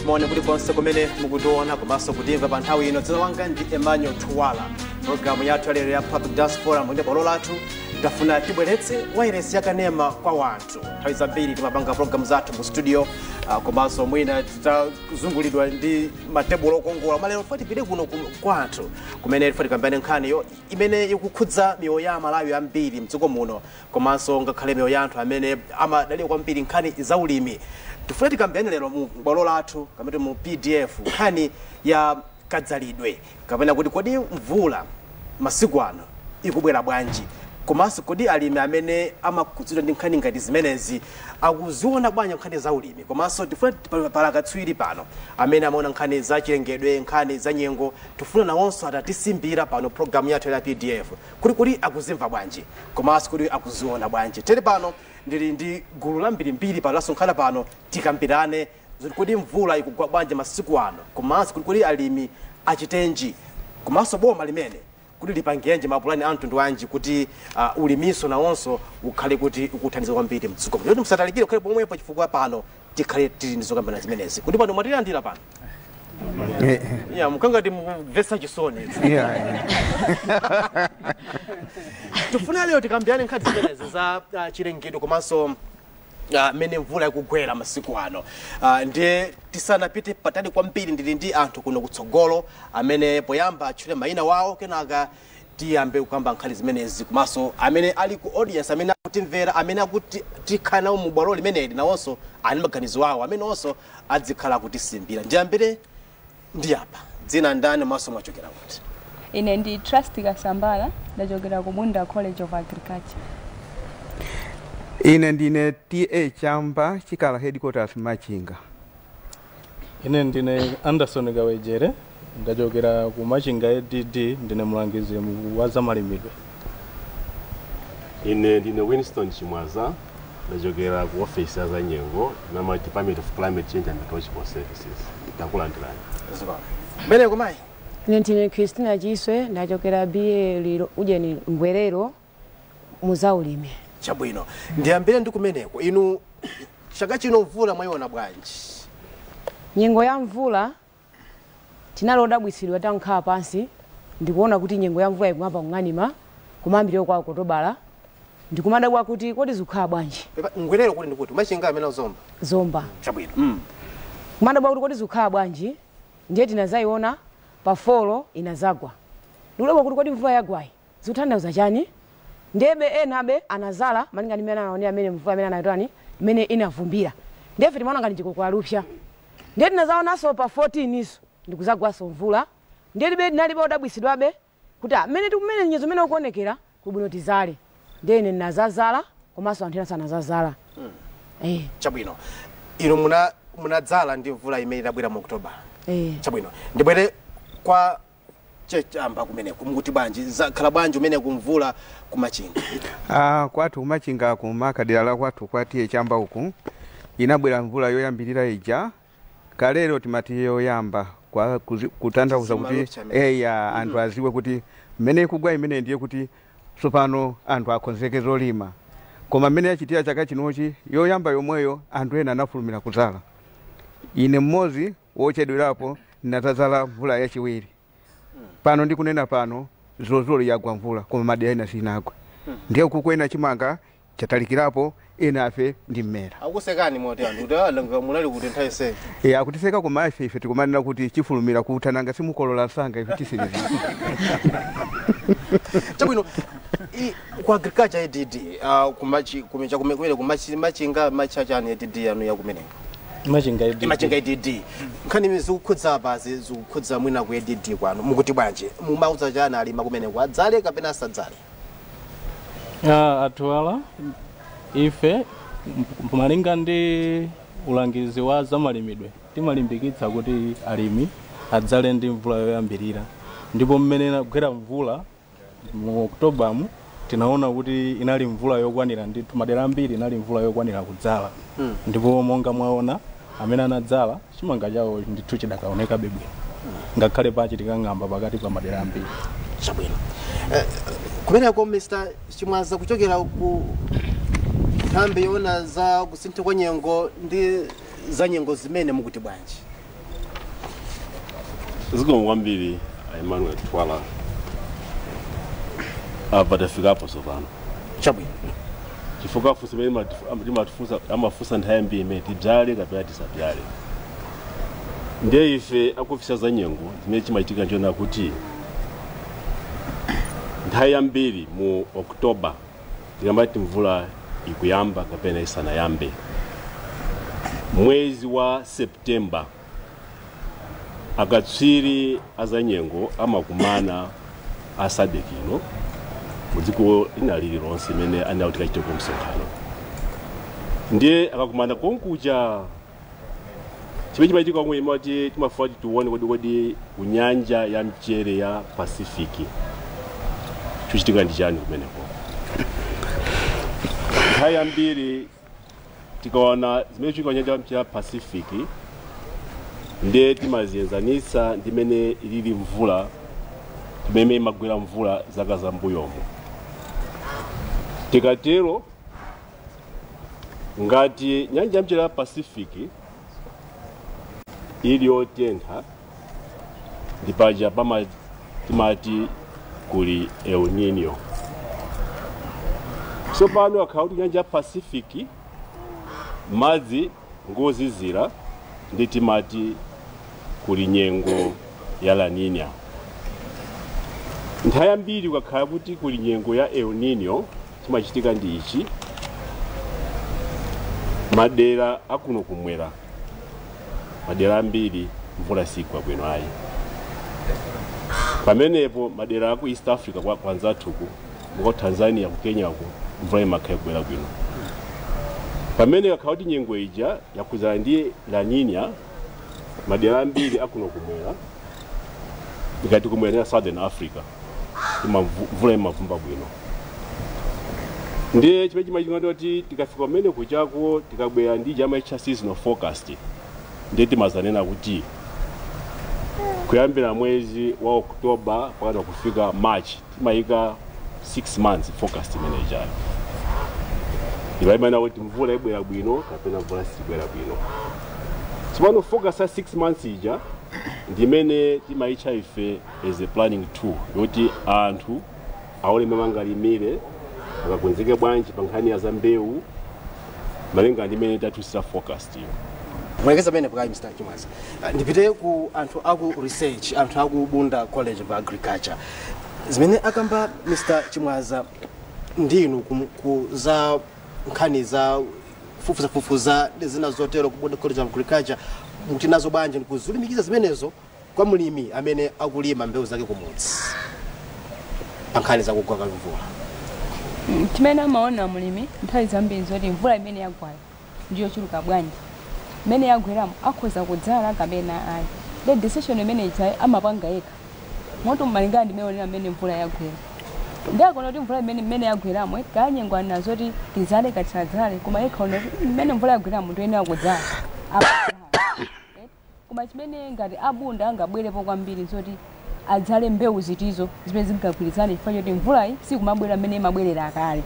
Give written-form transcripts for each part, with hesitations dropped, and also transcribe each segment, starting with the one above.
Moni kulikonse kumene mukutiona komanso kutimva pa nthawi ino. Dzina langa ndi Emmanuel Thuwala. Programu yathu yalero ya Public Desk Forum ndi bwalo lathu tafuna tibweretse wairesi yakanema kwa wanthu. Nthawi zambiri timapanga programu zathu mu studio, komanso mwina titazungulidwa ndi matebulo okongola. Malero tifuna tipite kuno kwa anthu kumene tifuna tikambirane nkhaniyo imene ikukhudza miyoyo ya Amalawi ambiri mdziko muno, komanso ngakhale miyoyo ya anthu amene amadalira kwambiri nkhani za ulimi. Tifuna tikambirane lero mu bwalo lathu kamene mu PDF nkhani ya kadzalidwe, kapena kuti kodi mvula masiku ano ikubwera bwanji, komanso kodi alimi amene amakhudzidwa ndi nkhani ngati zimenezi akuziona bwanji nkhani za ulimi. Komanso tifuna pala katswiri pano amene amaona nkhani za chilengedwe, nkhani za nyengo. Tifuna nawonso atatisimbira pano programu yathu ya PDF kuti akuzimva bwanji, komanso kuti akuziona bwanji. Tere pano ndili ndi gulu la mbirimbiri pano lasonkhana pano tikambirane kuti mvula ikugwa bwanji masiku ano, komanso kuti alimi achitenji, komanso boma limene kuti lipangenje mapulani a mtundu wanji kuti ulimiso nawonso ukhale kuti ukuthandiza kwambiri mdziko muno. Musatalikire, ukhale pomwepo chifukwa pano tikhale tili ndi zokambirana zimenezi. Kuti pano mwatilandira pano ya mukangati mumvetsa chisoni. Tifuna lero tikambirane nkhani zimenezi za chilengedwe komanso mmene mvula ikugwera masiku ano. Ndiye tisanapite patali kwambiri, ndili ndi anthu kuno kutsogolo amene poyamba atchule mayina wawo, kenaka tiyambe kukamba nkhani zimenezi, komanso amene ali ku audience, amene akutimvera, amene akuti tikhala nawo mu bwalo limeneli, nawonso ali maganizo awo amene onso adzikhala kutisimbira. Ndiyambire ndi apa, dzina ndani maso mwachokera kuti? Ine ndi Trust Kasambala, ndachokera ku Bunda College of Agriculture. Ine ndine TA Chamba, Chikala headquarters, Machinga. Ine ndine Anderson Kawejere, ndachokera ku Machinga ADD, ndine mlangizi wa zamalimidwe. Ine ndine Winston Chimwaza, ndachokera ku office ya zanyengo nama Department of Climate Change and Meteorological Services. Takulandirani. Mbele kumayi. Ine ndine Christina Chiswe, ndachokera BA lilo ujeni Ngwerero muzaulimi. Chabwino, ndiyambire ndi kumeneko. Inu chaka chino mvula mwayiona bwanji? Nyengo ya mvula tinalodabwisidwa tankhala pansi ndikuona kuti nyengo ya mvula ikumapa kung'anima kumayambiriro kwa Okutobala, ndikumadabwa kuti kodi zikukhala bwanji. Ngwerero kuti ndikuti Machinga amene Zomba. Zomba. Chabwino. Kumadabwa kuti kodi zikukhala bwanji, ndiye tinazayiona pa 4 inazagwa. Ndikudabwa kuti kodi mvula yagwayi zikutanthauza chani? Ndebe enabe anazala malinga ndi mmene anaonera amene mvula amene anayitani imene inavumbira. Ndiye ife timaona ngati chikokola lupsa. Ndiye tinazaonanso pa 14 iso ndikuzagwaso mvula. Ndiye libe tinalibe odabwisidwabe kuti amene tikumene nyenyezo imene ukuonekera kubwino tizale. Ndiye ine ndinazazala komanso anthu ena sanazazala. Chabwino, inu munadzala ndi mvula imene inabwera mu Oktoba. Chabwino, ndibwere kwa Chamba kumeneko, mukuti bwanji zakhala bwanji umene kumvula kumachinga? Kwathu kumachinga kumakadera la kwathu kwatiye Chamba uku inabwera mvula yoyambirira ija kalero timati yoyamba kwa kutanthauza kuti eya anthu aziwe kuti mmene ikugwa imene ndiye kuti tsopano anthu akonzeke zolima. Koma mmene yachitira chaka chinochi yoyamba yomweyo anthu ena anafulumira kudzala. Ine mmodzi wochedwerapo ndinadzala mvula yachiwiri. Pano ndikunena pano zozolo yagwa mvula koma madera ena sinagwa. Ndiye kukwena chimanga chatalikirapo ena afe ndi mmera. Akusekani moti anthu kuti alanga munali kuti nthawi se. Akutiseka koma ife ife tikumanena kuti chifulumira kuthananga simukolola nsanga ife tisirizi. Chabwino, ku agriculture ADD kumachi kumecha kumene kumachi Machinga machachani ADD yanu ya kumeneko. Machinga ADD. Machinga ADD. Nkhani zikukhudza basi zikukhudza mwina ku ADD kwanu. Mukuti bwanji mumauza chani alima kumeneko, adzale kapena asadzale? Atuwala ife malinga ndi ulangizi wa zamalimidwe timalimbikitsa kuti alimi adzale ndi mvula yoyambirira, ndipo mmene inagwera mvula mu Oktoba mu tinaona kuti inali mvula yokwanira ndithu, madera ambiri inali mvula yokwanira kudzala. Ndipo monga mwaona amene anadzala chimanga chawo ndithu chidakaoneka bwino, ngakhale pachitika ng'amba pakati pa madera ambiri. Chabwino, kumeneko Mr. Chimwaza, kuchokera ku nthambi yoona za kusintha kwa nyengo ndi za nyengo zimene mukuti bwanji? Zikomo kwambiri, Emmanuel Twala. Apa tafikapo tsopano. Chabwino. Chifukwa funso imene timatifunsa, amafunsa nthawi yambiri imene tidzale kapena tisabyale. Ndiye ife akufisa za nyengo, zimene chimachitika nchona kuti nthawi yambiri mu October tikamati mvula ikuyamba kapena isanayambe, mwezi wa September akatswiri azanyengo amakumana a SADC ino mudziko lina lililonse imene anauti kachiteko msonkhano. Ndiye akakumana konkuja, chimene chimachitika komwe imati timafuna kuti tione kodi kunyanja ya mchere ya Pacific chikuchitika ndi chani kumeneko. Nthawi yambiri tikaona zimene chitika kunyanja ya mchere ya Pacific, ndiye timaziyenzanitsa ndi imene ilili mvula, imene imagwera mvula zaka zambuyomo. Tikatero, ngati nyanja ya mchere ya Pacific ili yotentha, ndipaja pama timati kuli El Nino. Tsopano akhala kuti nyanja ya Pacific madzi ngozizira, ndi timati kuli nyengo ya La Nina. Nthawi yambiri kukakhala kuti kuli nyengo ya El Nino, chimachitika ndi ichi: madera akuno kumwera, madera ambiri mvula sigwa bwino ayi. Pamenepo madera aku East Africa kwa kwanzathuku, muko Tanzania, ku Kenya ku, mvula imakhala ikubwera bwino. Pamene kakhala kuti nyengo ija yakuzana ndi La Nina, madera ambiri akuno kumwera, ikati kumwera Southern Africa, mvula imavumba bwino. Ndiye chimene chimachitika kuti tikafika kumene kuchako, tikabwera ndi chama cha seasonal forecast, ndiye timazanena kuti kuyambira mwezi wa October mpaka kufika March, timayika 6 months forecast imene ijayo, imayimana kuti mvula ibwera bwino kapena mvula sibwera bwino. Tsopano forecast ya 6 months ija ndimene timayitcha ife as a planning tool yoti anthu aone mangalimire, akakonzeke bwanji pa nkhani ya za mbewu, malinga ndimene tatusira forecast iyo. Mwekeza pamene pokayi, Mr Chimwaza. Ndipite ku anthu aku research, anthu aku Bunda College of Agriculture. Zimene akamba Mr Chimwaza ndinu ku za nkhani za fufuzafufuza ndi zina zotero ku Bunda College of Agriculture, mukuti nazo bwanji ndikuzulimikiza zimenezo kwa mlimi amene akulima mbewu zake kumudzi pa nkhani zakugwa kwa mvula? Chimene amaona mulimi nthawi zambiri zoti mvula imene yagwayo ndiyo chuluka bwanji, imene yagweramo akhoza kudzala kapena ayi. The decision imene ija amapanga yekha moto malingana ndi mmene amene mvula yagwera. Ndi akaona kuti mvula imene yagweramo kanyengo anazo zoti tizale katisadzale, koma yekha ona kuti mmene mvula yagweramo ndiyoyenera kudzala, amadzala. Koma chimene ngati abunda angabwerepo kwambiri zoti adzale mbewu zitizo zimene zingagwirizane, chifukwa choti mvulayi sikumabwera mmene imabwerera kale,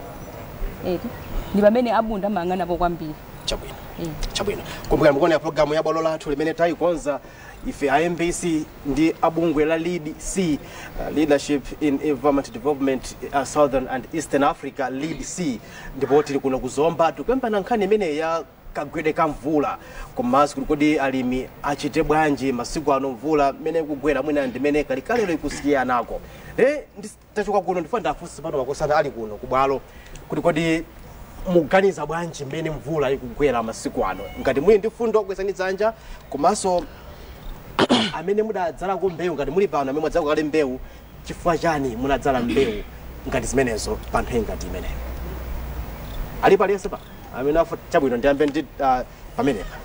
eti ndi pamene abunda amayang'anapo kwambiri. Chabwino. Chabwino. Kumbukira mukuona programu ya Bwalo Lathu limene tayikonza ife a MBC ndi abungwe la Lead C, Leadership in Environment Development, Southern and Eastern Africa, Lead C, ndipo tili kuno kuzomba tikuyambana nkhani imene ya kagwede ka mvula, komanso kuti kodi alimi achite bwanji masiku ano mvula mmene ikugwera mwina ndimene kalikalero ikusiyanako. Tachoka kuno, ndifuna ndafunse pano makosana ali kuno kubwalo kuti kodi muganiza bwanji mmene mvula ikugwera masiku ano? Ngati muli ndi fundo, kwezani dzanja. Komanso amene mudadzalako mbewu, ngati muli pano amene mwadzalako kale mbewu, chifukwa chani munadzala mbewu ngati zimenezo pa nthawi ngati imeneyo? Alipo aliyense pa amene afu? Chabwino, ndiyambe ndi pamenepa.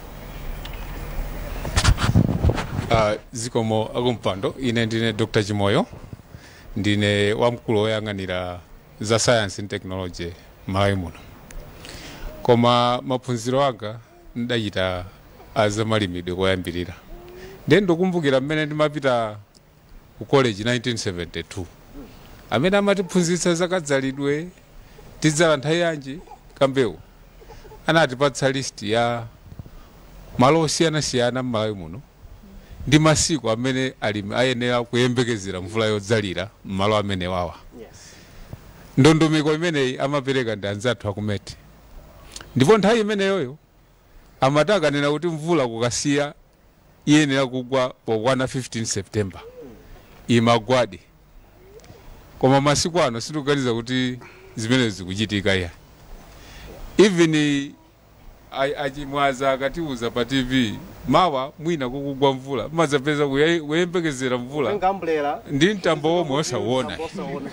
Zikomo akumpando. Ine ndine Dr Chimoyo, ndine wamkulu woyang'anira za science and technology Malawi muno, koma maphunziro anga ndachita azamalimidwe koyambirira. Ndiye ndikumbukira mmene ndimapita ku college 1972, amene amatiphunzitsa zakadzalidwe, tidzala nthawi yanji kambewu, anatipatsa list ya malo osiyanasiyana m'Malawi muno. Ndi masiku amene alimi ayenera kuyembekezera mvula yodzalira m'malo amene wawa. Ndondomeko imeneyi amapereka ndi anzathu aku MET, ndipo nthawi imeneyoyo amati akanena kuti mvula kukasiya iyenera kugwa pokwana 15 September, imagwadi. Koma masiku ano sitikuganiza kuti zimene zikuchitika iya. Even achimwaza akatiuza pa TV mawa mwina kukugwa mvula, mazapeza kuyembekezera mvula Kutenga umbrella ndi mtambo womwe osauona. Osauona.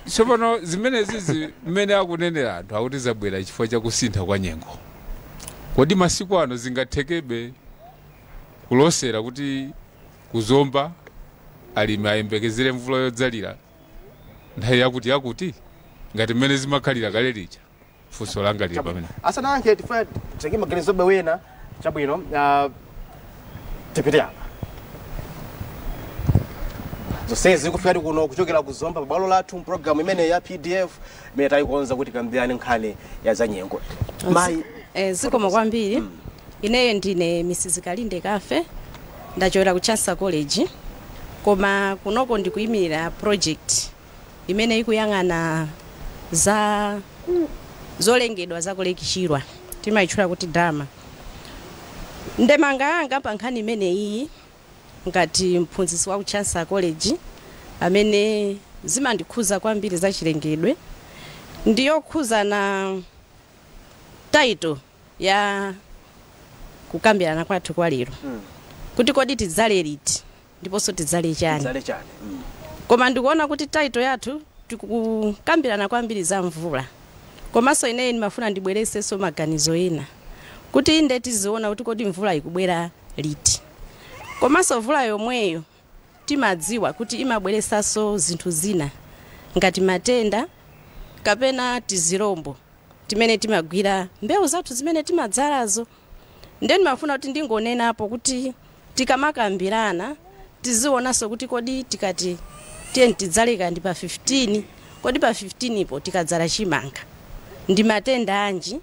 Tsopano zimene zizi mmene akunenera anthu akuti zabwera chifukwa chakusintha kwa nyengo, kodi masiku ano zingathekebe kulosera kuti kuzomba alimi ayembekezere mvula yodzalira nthawi yakuti yakuti ngati mmene zimakhalira kale lija? Funso langa lili pamene. Asanayankhe, tifuna titenge maganizo wena. Chabwino, tipite apa. Zonsezi kufikati kuno kuchokera kuzomba pabwalo lathu, mpulogalamu imene ya PDF imene tayikonza kuti kambirane nkhani ya zanyengo. Mayi. Zikomo kwambiri. Ineyo ndine Mrs Kalinde Kafe, ndachokera ku Chancellor College, koma kunoko ndikuyimirira project imene ikuyang'ana za zolengedwa za ku Lake Chilwa, timayitchula kuti DAMA. Ndemanga yanga pa nkhani imeneyi, ngati mphunzitsi wa ku Chancellor College amene zimandikhuza kwambiri za chilengedwe, ndiyokhuza na title ya kukambirana kwathu kwa lero, kuti kodi tidzale liti ndiponso tidzale chani? Tidzale chani. Koma ndikuona kuti title yathu tikukambirana kwambiri za mvula, komanso ineyi ndimafuna ndibweresenso maganizo ena kuti inde tiziona kuti kodi mvula ikubwera liti, komanso mvula yomweyo timadziwa kuti imabweresanso zinthu zina ngati matenda kapena tizirombo timene timagwira mbewu zathu zimene timadzalazo. Ndiye ndimafuna kuti ndingonenapo kuti tikamakambirana tizionanso kuti kodi tikati tiye tidzaleka ndi pa 15, kodi pa 15 ipo tikadzala chimanga ndi matenda anji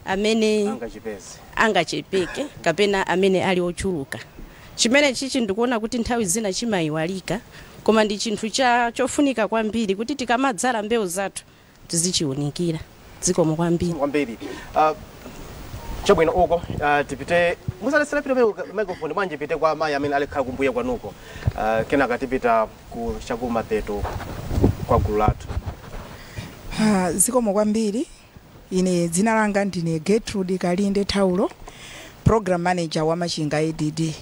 amene angachipeze, angachepeke kapena amene ali ochuluka? Chimene chichi ndikuona kuti nthawi zina chimayiwalika, koma ndi chinthu cha chofunika kwambiri kuti tikamadzala mbewu zathu tizichiunikira. Zikomo kwambiri. Kwambiri. Chabwino, uko tipite musalesera pita microphone bwanji, pite kwa amayi amene alikhala kumbuya kwanuko, kenaka tipita ku chakumapeto kwa gulu lathu. Zikomo kwambiri. Ine dzina langa ndine Gertrude Kalinde Thaulo, program manager wa Machinga ADD.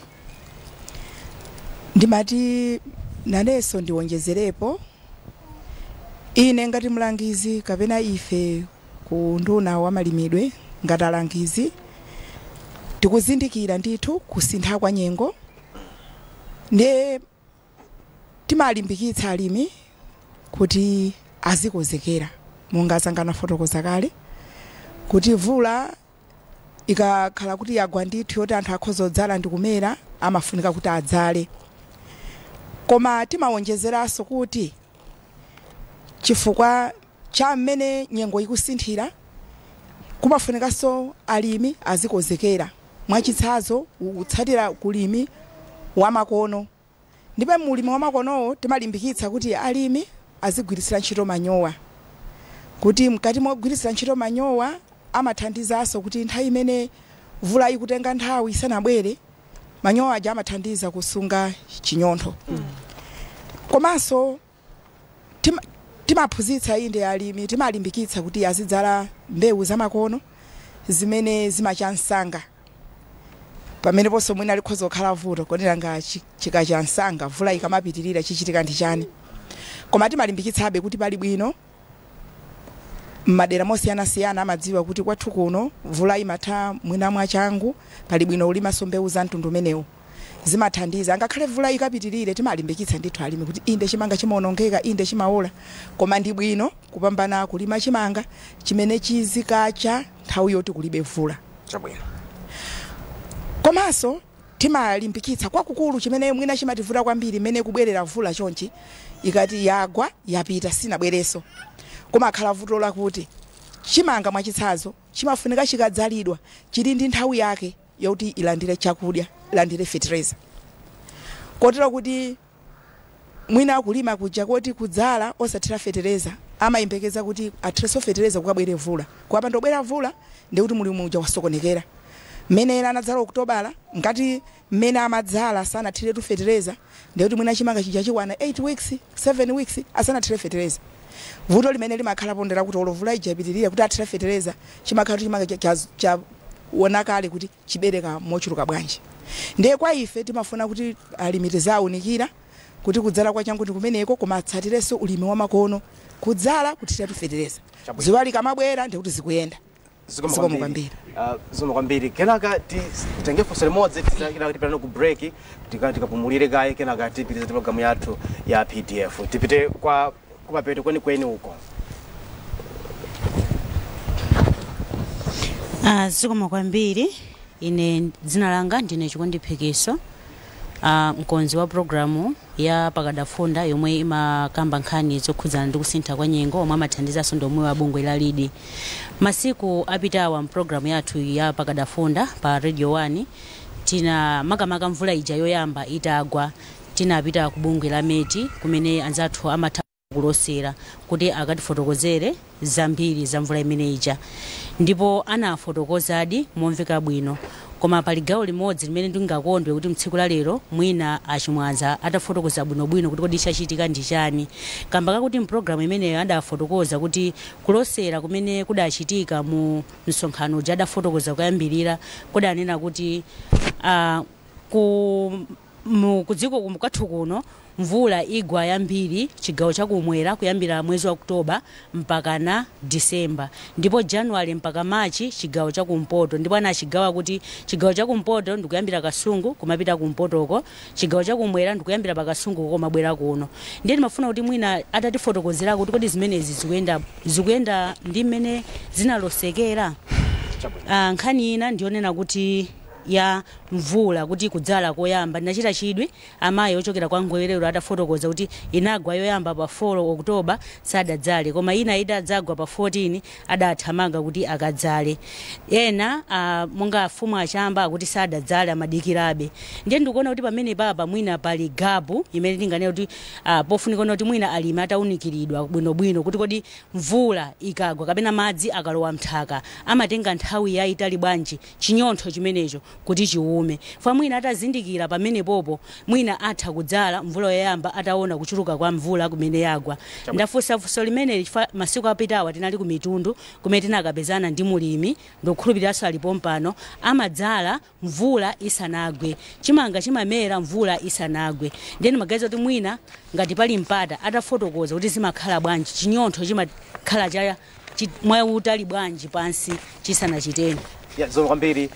Ndimati nanenso ndiwonjezerepo. Ine ngati mlangizi kapena ife ku nduna wa malimidwe ngati alangizi, tikuzindikira ndithu kusintha kwa nyengo, ndiye timalimbikitsa alimi kuti azikonzekera monga zanganafotokoza kale, kuti mvula ikakhala kuti yagwa ndithu yoti anthu akhoza kudzala ndi kumera, amafunika kuti adzale. Koma timawonjezeranso kuti chifukwa cha mmene nyengo ikusinthira, kumafunikanso alimi azikonzekera, mwachitsanzo kutsatira kulimi wamakono. Ndipo mulimi wamakonowo timalimbikitsa kuti alimi azigwiritsira ntchito manyowa, kuti mkati mogwiritsira ntchito manyowa amathandizanso kuti nthawi imene mvula ikutenga nthawi isanabwere, manyowa aja amathandiza kusunga chinyontho. Komanso timaphunzitsa inde alimi, timalimbikitsa kuti azidzala mbewu zamakono zimene zimacha msanga. Pameneponso mwina likhoza kukhala vuto kodi nanga chikacha msanga, mvula ikamapitirira chichitika ndi chani? Koma timalimbikitsabe kuti pali bwino m'madera mosiyanasiyana amadziwa kuti kwathu kuno mvula imatha mwina mwachangu, pali bwino ulimanso mbewu za mtundu umenewu, zimathandiza ngakhale mvula ikapitirire. Timalimbikitsa ndithu alimi kuti inde chimanga chimaonongeka, inde chimaola, koma ndi bwino kupambana kulima chimanga chimene chizikacha nthawi yoti kulibe mvula. Chabwino. Komanso timalimbikitsa kwakukulu chimene mwina chimativuta kwambiri, imene kubwerera mvula chonchi, ikati yagwa yapita sinabwereso, kumakhala vuto lakuti chimanga mwachitsanzo chimafunika chikadzalidwa chili ndi nthawi yake. yoti ilandire chakudya, ilandire fertilizer, kotero kuti mwina akulima kuja koti kudzala osathira fertilizer amayembekeza kuti athirenso fertilizer kukabwere mvula. Kukapanda kubwera mvula ndikuti mulimi uja wasokonekera. Mmene ena anadzala Okutobala, ngati mmene amadzala sanathiretu fertilizer, ndikuti mwina chimanga chija chikwana 8 weeks, 7 weeks asanathire fertilizer. Vuto limene limakhalapo ndera kuti olo mvula ija ipitirire kuti athire fertilizer, chimakhala kuti chimanga chaona kale kuti chibereka mochuluka bwanji. Ndiye kwa ife timafuna kuti alimi tizawunikira kuti kudzala kwa changu kumeneko, koma atsatirenso ulimi wa makono, kudzala kuthiratu fertilizer, dzuwa likamabwera ndikuti zikuyenda. Zikomo kwambiri. Zikomo kwambiri. Kenaka titenge funso limodzi, kenaka tipitano ku break, tikapumulire kaye, kenaka tipitirize programu yathu ya PDF. Tipite kwa kumapeto kwenikweni uko. Zikomo kwambiri. Ine dzina langa ndine Chikondi Phekiso, mkonzi wa programu ya Pakadafunda yomwe imakamba nkhani zokhudzana ndi kusintha kwa nyengo, omwe amathandizanso ndi omwe wa bungwe la LEAD. Masiku apitawa mpulogalamu yathu ya Pakadafunda pa Radio 1 tina makamaka mvula ija yoyamba itagwa, tinapita ku bungwe la MET kumene anzathu amatha kulosera kuti akatifotokozere zambiri za mvula imene ija, ndipo anafotokozadi momveka bwino. Koma pali gawo limodzi limene ndingakondwe kuti mtsiku la lero mwina achimwaza atafotokoza bwinobwino kuti kodi chachitika ndi chani, kamba kakuti mpulogalamu imeneyo adafotokoza kuti kulosera kumene kudachitika mu msonkhano uja adafotokoza kuyambirira, kudanena kuti kudziko kwathu kuno mvula igwa yambiri chigawo chakumwera kuyambira mwezi wa Oktoba mpaka na Disemba, ndipo January mpaka Machi chigawo chakumpoto. Ndipo anachigawa kuti chigawo chakumpoto ndikuyambira Kasungu kumapita kumpotoko, chigawo chakumwera ndikuyambira pakasungu komabwera kuno. Ndiye ndimafuna kuti mwina atatifotokozera kuti kodi zimenezi zikuyenda ndi mmene zinalosekera. Nkhani ina ndionena kuti ya mvula kuti kudzala koyamba, ndinachita chidwi amayi ochokera kwa Ngwerero atafotokoza kuti inagwa yoyamba pa 4 Oktoba sadadzale, koma ina idadzagwa pa 14 adathamanga kuti akadzale. Ena monga afumu achamba akuti sadadzale amadikirabe. Ndiye ndikuona kuti pamene papa mwina pali gapu imene tinganene kuti pofunika kuti mwina alimi atawunikiridwa bwinobwino kuti kodi mvula ikagwa kapena madzi akalowa mthaka amatenga nthawi yayitali bwanji chinyontho chimenecho kuti chiume. Fa mwina atazindikira pamene popo mwina atha kudzala mvula yoyamba ataona kuchuluka kwa mvula kumene yagwa. Ndafunsa funso limene masiku apitawa tinali ku mitundu kumene tinakapezana ndi mulimi, ndikukhulupiriranso alipo mpano, amadzala mvula isanagwe, chimanga chimamera mvula isanagwe. Ndiye magazi kuti mwina ngati pali mpata atafotokoza kuti zimakhala bwanji chinyontho chimakhala cha mwautali bwanji pansi chisanachiteni. Ya zikomo kwambiri.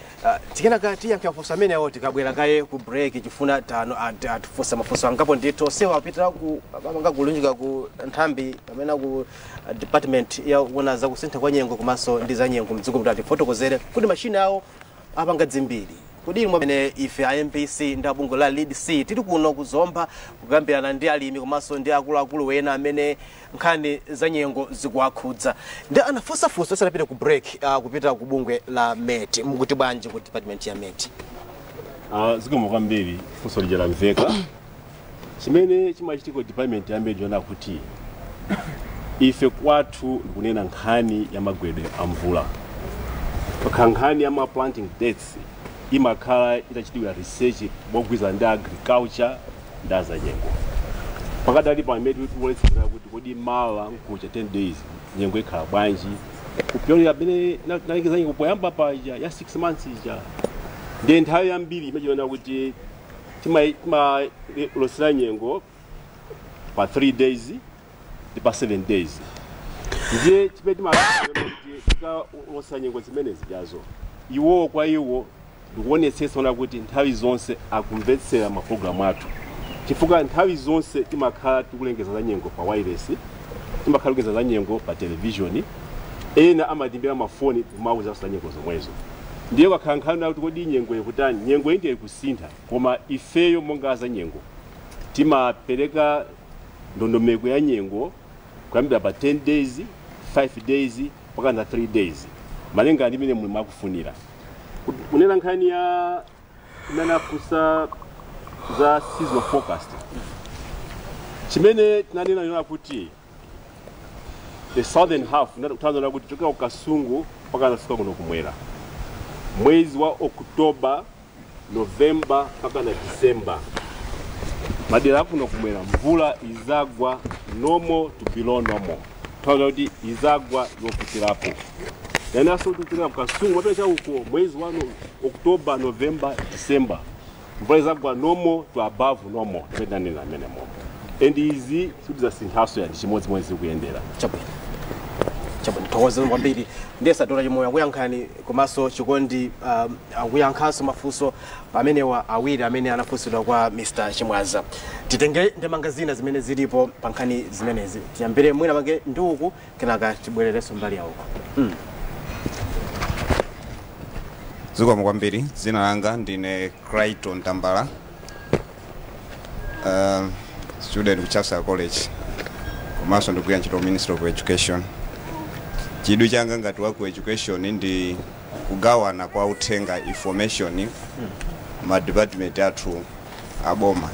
Tikenaka tiyankha funso amenewo tikabwera kaye ku break, chifuna tano atifunsa mafunso angapo ndithu sewa apitira ku amanga kulunjika ku nthambi pamene ku department ya kuona za kusintha kwa nyengo komanso ndi za nyengo mdziko kuti atifotokozere kuti mashina awo apanga dzimbiri. Kodi mwamene ife a MBC ndi bungwe la LEAD C tili kuno kuzomba kukambirana ndi alimi komanso ndi akuluakulu wena amene nkhani za nyengo zikuwakhudza. Ndi anafunsafunsa asanapite ku break kupita ku bungwe la MET. Mukuti bwanji ku department ya MET? Zikomo kwambiri, funso lija lamveka. Chimene chimachitika ku department ya MET yona kuti ife kwathu ndikunena nkhani ya magwedwe a mvula, nkhani ya ma planting dates imakhala itachitidwa research mogwirizana ndi agriculture ndi azanyengo. Pakadali pamene tikuonetsetsa kuti kodi mawa nkucha 10 days nyengo ikhala bwanji, kupyolera pamene nalengeza nyengo poyamba paja ya 6 months ija. Ndiye nthawi yambiri imachiona kuti timalosera nyengo pa 3 days ndi pa 7 days. Ndiye chimene timalosera nyengo zimene zijazo iwowo kwa iwo ndikuonetsetsa kuti nthawi zonse akumvetsera mapulogalamu athu, chifukwa nthawi zonse timakhala tikulengeza za nyengo pa wireless, timakhala kulengeza za nyengo pa television, ena amatimbira mafoni kumauza za nyengo zomwezo. Ndiye kakhala nkhani kuti kodi nyengo ikutani, nyengo indi ikusintha, koma ifeyo monga za nyengo timapereka ndondomeko ya nyengo kuyambira pa 10 days, 5 days mpaka na 3 days, malinga ndi mmene mulimi akufunira. Kunena nkhani ya imene za seasonal forecast, chimene tinanena yona kuti the southern half, kutanthauza kuti kuchokera ku Kasungu mpaka nafika kuno kumwera, mwezi wa Oktoba, Novemba mpaka na Disemba, madera kuno kumwera mvula izagwa normal to below normal, kutanthauza kuti izagwa yopitirapo. Yanaso kuchokera ku Kasungu mapita chauko, mwezi wa Oktoba, Novemba, Disemba, mvula izagwa normal to above normal, tinanena amene momo. And izi sitizasinthaso, ya ndi chimodzimodzi kuyendera. Chabwino, thokoza kwambiri. Ndiye Sadora Chimoyo akuyankhani, komanso Chikondi akuyankhanso mafunso pamenewa awiri amene anafunsidwa kwa Mr Chimwaza. Titenge ndemanga zina zimene zilipo pa nkhani zimenezi. Tiyambire mwina mange ndi uku, kenaka tibwererenso mbali ya uku. Zikomo kwambiri. Dzina langa ndine Crichton Tambala, student ku Chancellor College, komanso ndikugwira ntchito Ministry of Education. Chidwi changa ngati wa ku education ndi kugawana kwa uthenga, information, ma department athu aboma.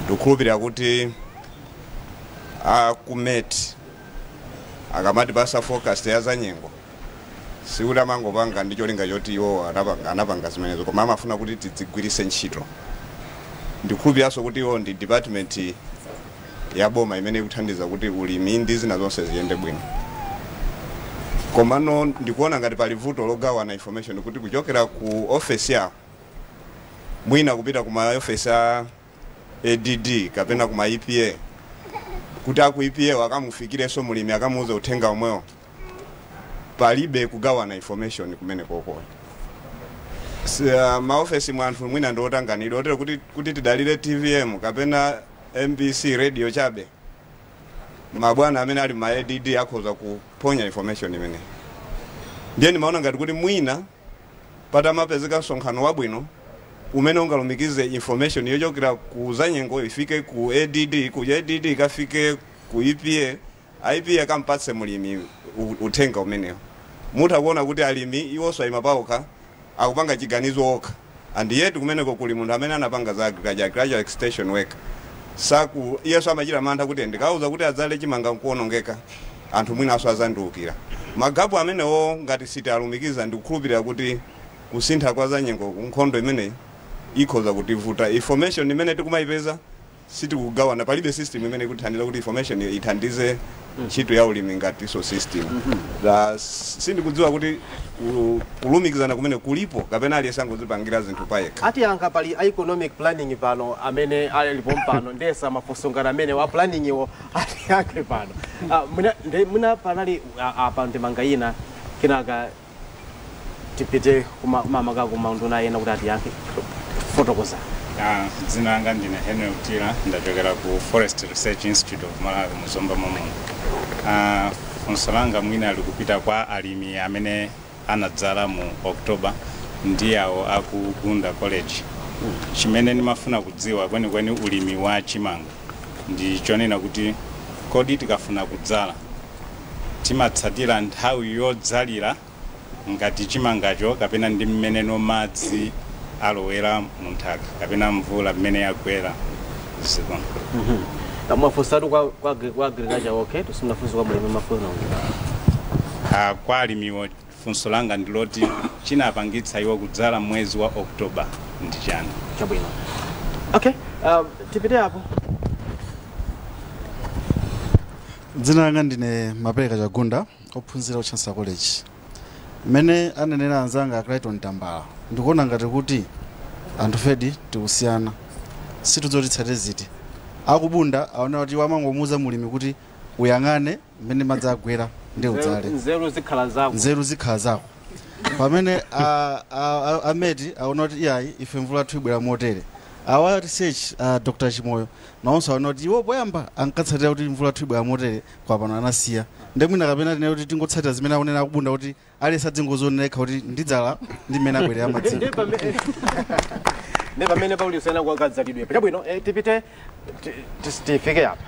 Ndikukhulupirira kuti aku MET akamati pasa forecast ya zanyengo, sikuti amangopanga ndi cholinga choti iwo anapanga zimenezo, koma amafuna kuti tidzigwiritse ntchito. Ndikukhulupiriranso kuti iwo ndi department ya boma imene ikuthandiza kuti ulimi ndi zina zonse ziyende bwino. Komano ndikuona ngati pali vuto logawana information, kuti kuchokera ku office yawo mwina kupita kuma office ya ADD kapena kuma EPA, kuti aku EPA wakamufikirenso mulimi akamuuze uthenga omwewo, palibe kugawana information kumene koko. Maofesi mwa anthu mwina ndi otanganidwa otero kuti tidalire TVM kapena MBC radio chabe, mabwana amene ali ma ADD akhoza kuponya information imene. Ndiye ndimaona ngati kuti mwina patamapezeka msonkhano wabwino umene ungalumikize information yochokera ku zanyengo ifike ku ADD, ku ADD ikafike ku EPA, EPA akampatse mulimi uthenga umenewo. Mutha kuona kuti alimi iwonso ayima pawokha, akupanga chiganizo okha, and yet kumeneko kuli munthu amene anapanga za agriculture, agriculture extension worker. Saku iyeso amachita mantha kuti ndikauza kuti adzale chimanga nkuonongeka, anthu mwinaso azandiukira. Ma gap amenewo ngati sitialumikiza, ndikukhulupirira kuti kusintha kwa zanyengo, nkhondo imeneyi ikhoza kutivuta. Information imene tikumayipeza sitikugawana, palibe system imene ikuthandiza kuti information ithandize ntchito ya ulimi ngatiso system. Sindikudziwa kuti kulumikizana kumene kulipo kapena aliyense angodzipangira zinthu payekha. Atiyankha pali economic planning pano amene alipo pano, ndesa mafunso ngati amene wa planning iwo atiyankhe pano. Mwina panali apa ndemanga ina, kenaka tipite kumamaka kumaunduna ena kuti atiyankhe. Fotokoza. Dzina langa ndine Henry Utila, ndachokera ku Forest Research Institute of Malawi mu Zomba momuno. Funso langa mwina likupita kwa alimi amene anadzala mu October ndi awo aku Bunda College. Chimene ndimafuna kudziwa kwenikweni ulimi wa chimanga ndi chonena kuti kodi tikafuna kudzala timatsatira nthawi yodzalira ngati chimangacho, kapena ndi mmeneno madzi alowera munthaka kapena mvula mmene yagwera ziko? Mwafunsatu kwa agriculture, okay, tusinafunsa kwa mulimi mafunso. Kwa alimiwo funso langa ndiloti chinapangitsa iwo kudzala mwezi wa Oktoba ndi chani? Chabwino, okay, tipite apo. Dzina langa ndine Mapereka Chagunda, ophunzira ku Chancellor College. Mmene anenera anzanga a Clayton Tambala, ndikuona ngati kuti anthu fedi tikusiyana, situdzoti tsate ziti. Akubunda aona kuti wamangomuuza mulimi kuti uyang'ane mmene madzi agwera ndi udzale, nzeru zikhala zako, nzeru zikhala zako, pamene a MET aona kuti iyayi, ife mvula athu ibwera motere. Awa research, Dr Chimoyo, nawonso aona kuti iwo poyamba ankatsatira kuti mvula athu ibwera motere, kwa pano anasiya. Nde mwina kapena tine kuti tingotsatira zimene akunena akubunda, kuti aliyense adzingozionera kuti ndidzala ndi mmene abwerera madzi. Ndi pamene paulisena kwakadzalidwe. Chabwino, tipite tifike apa.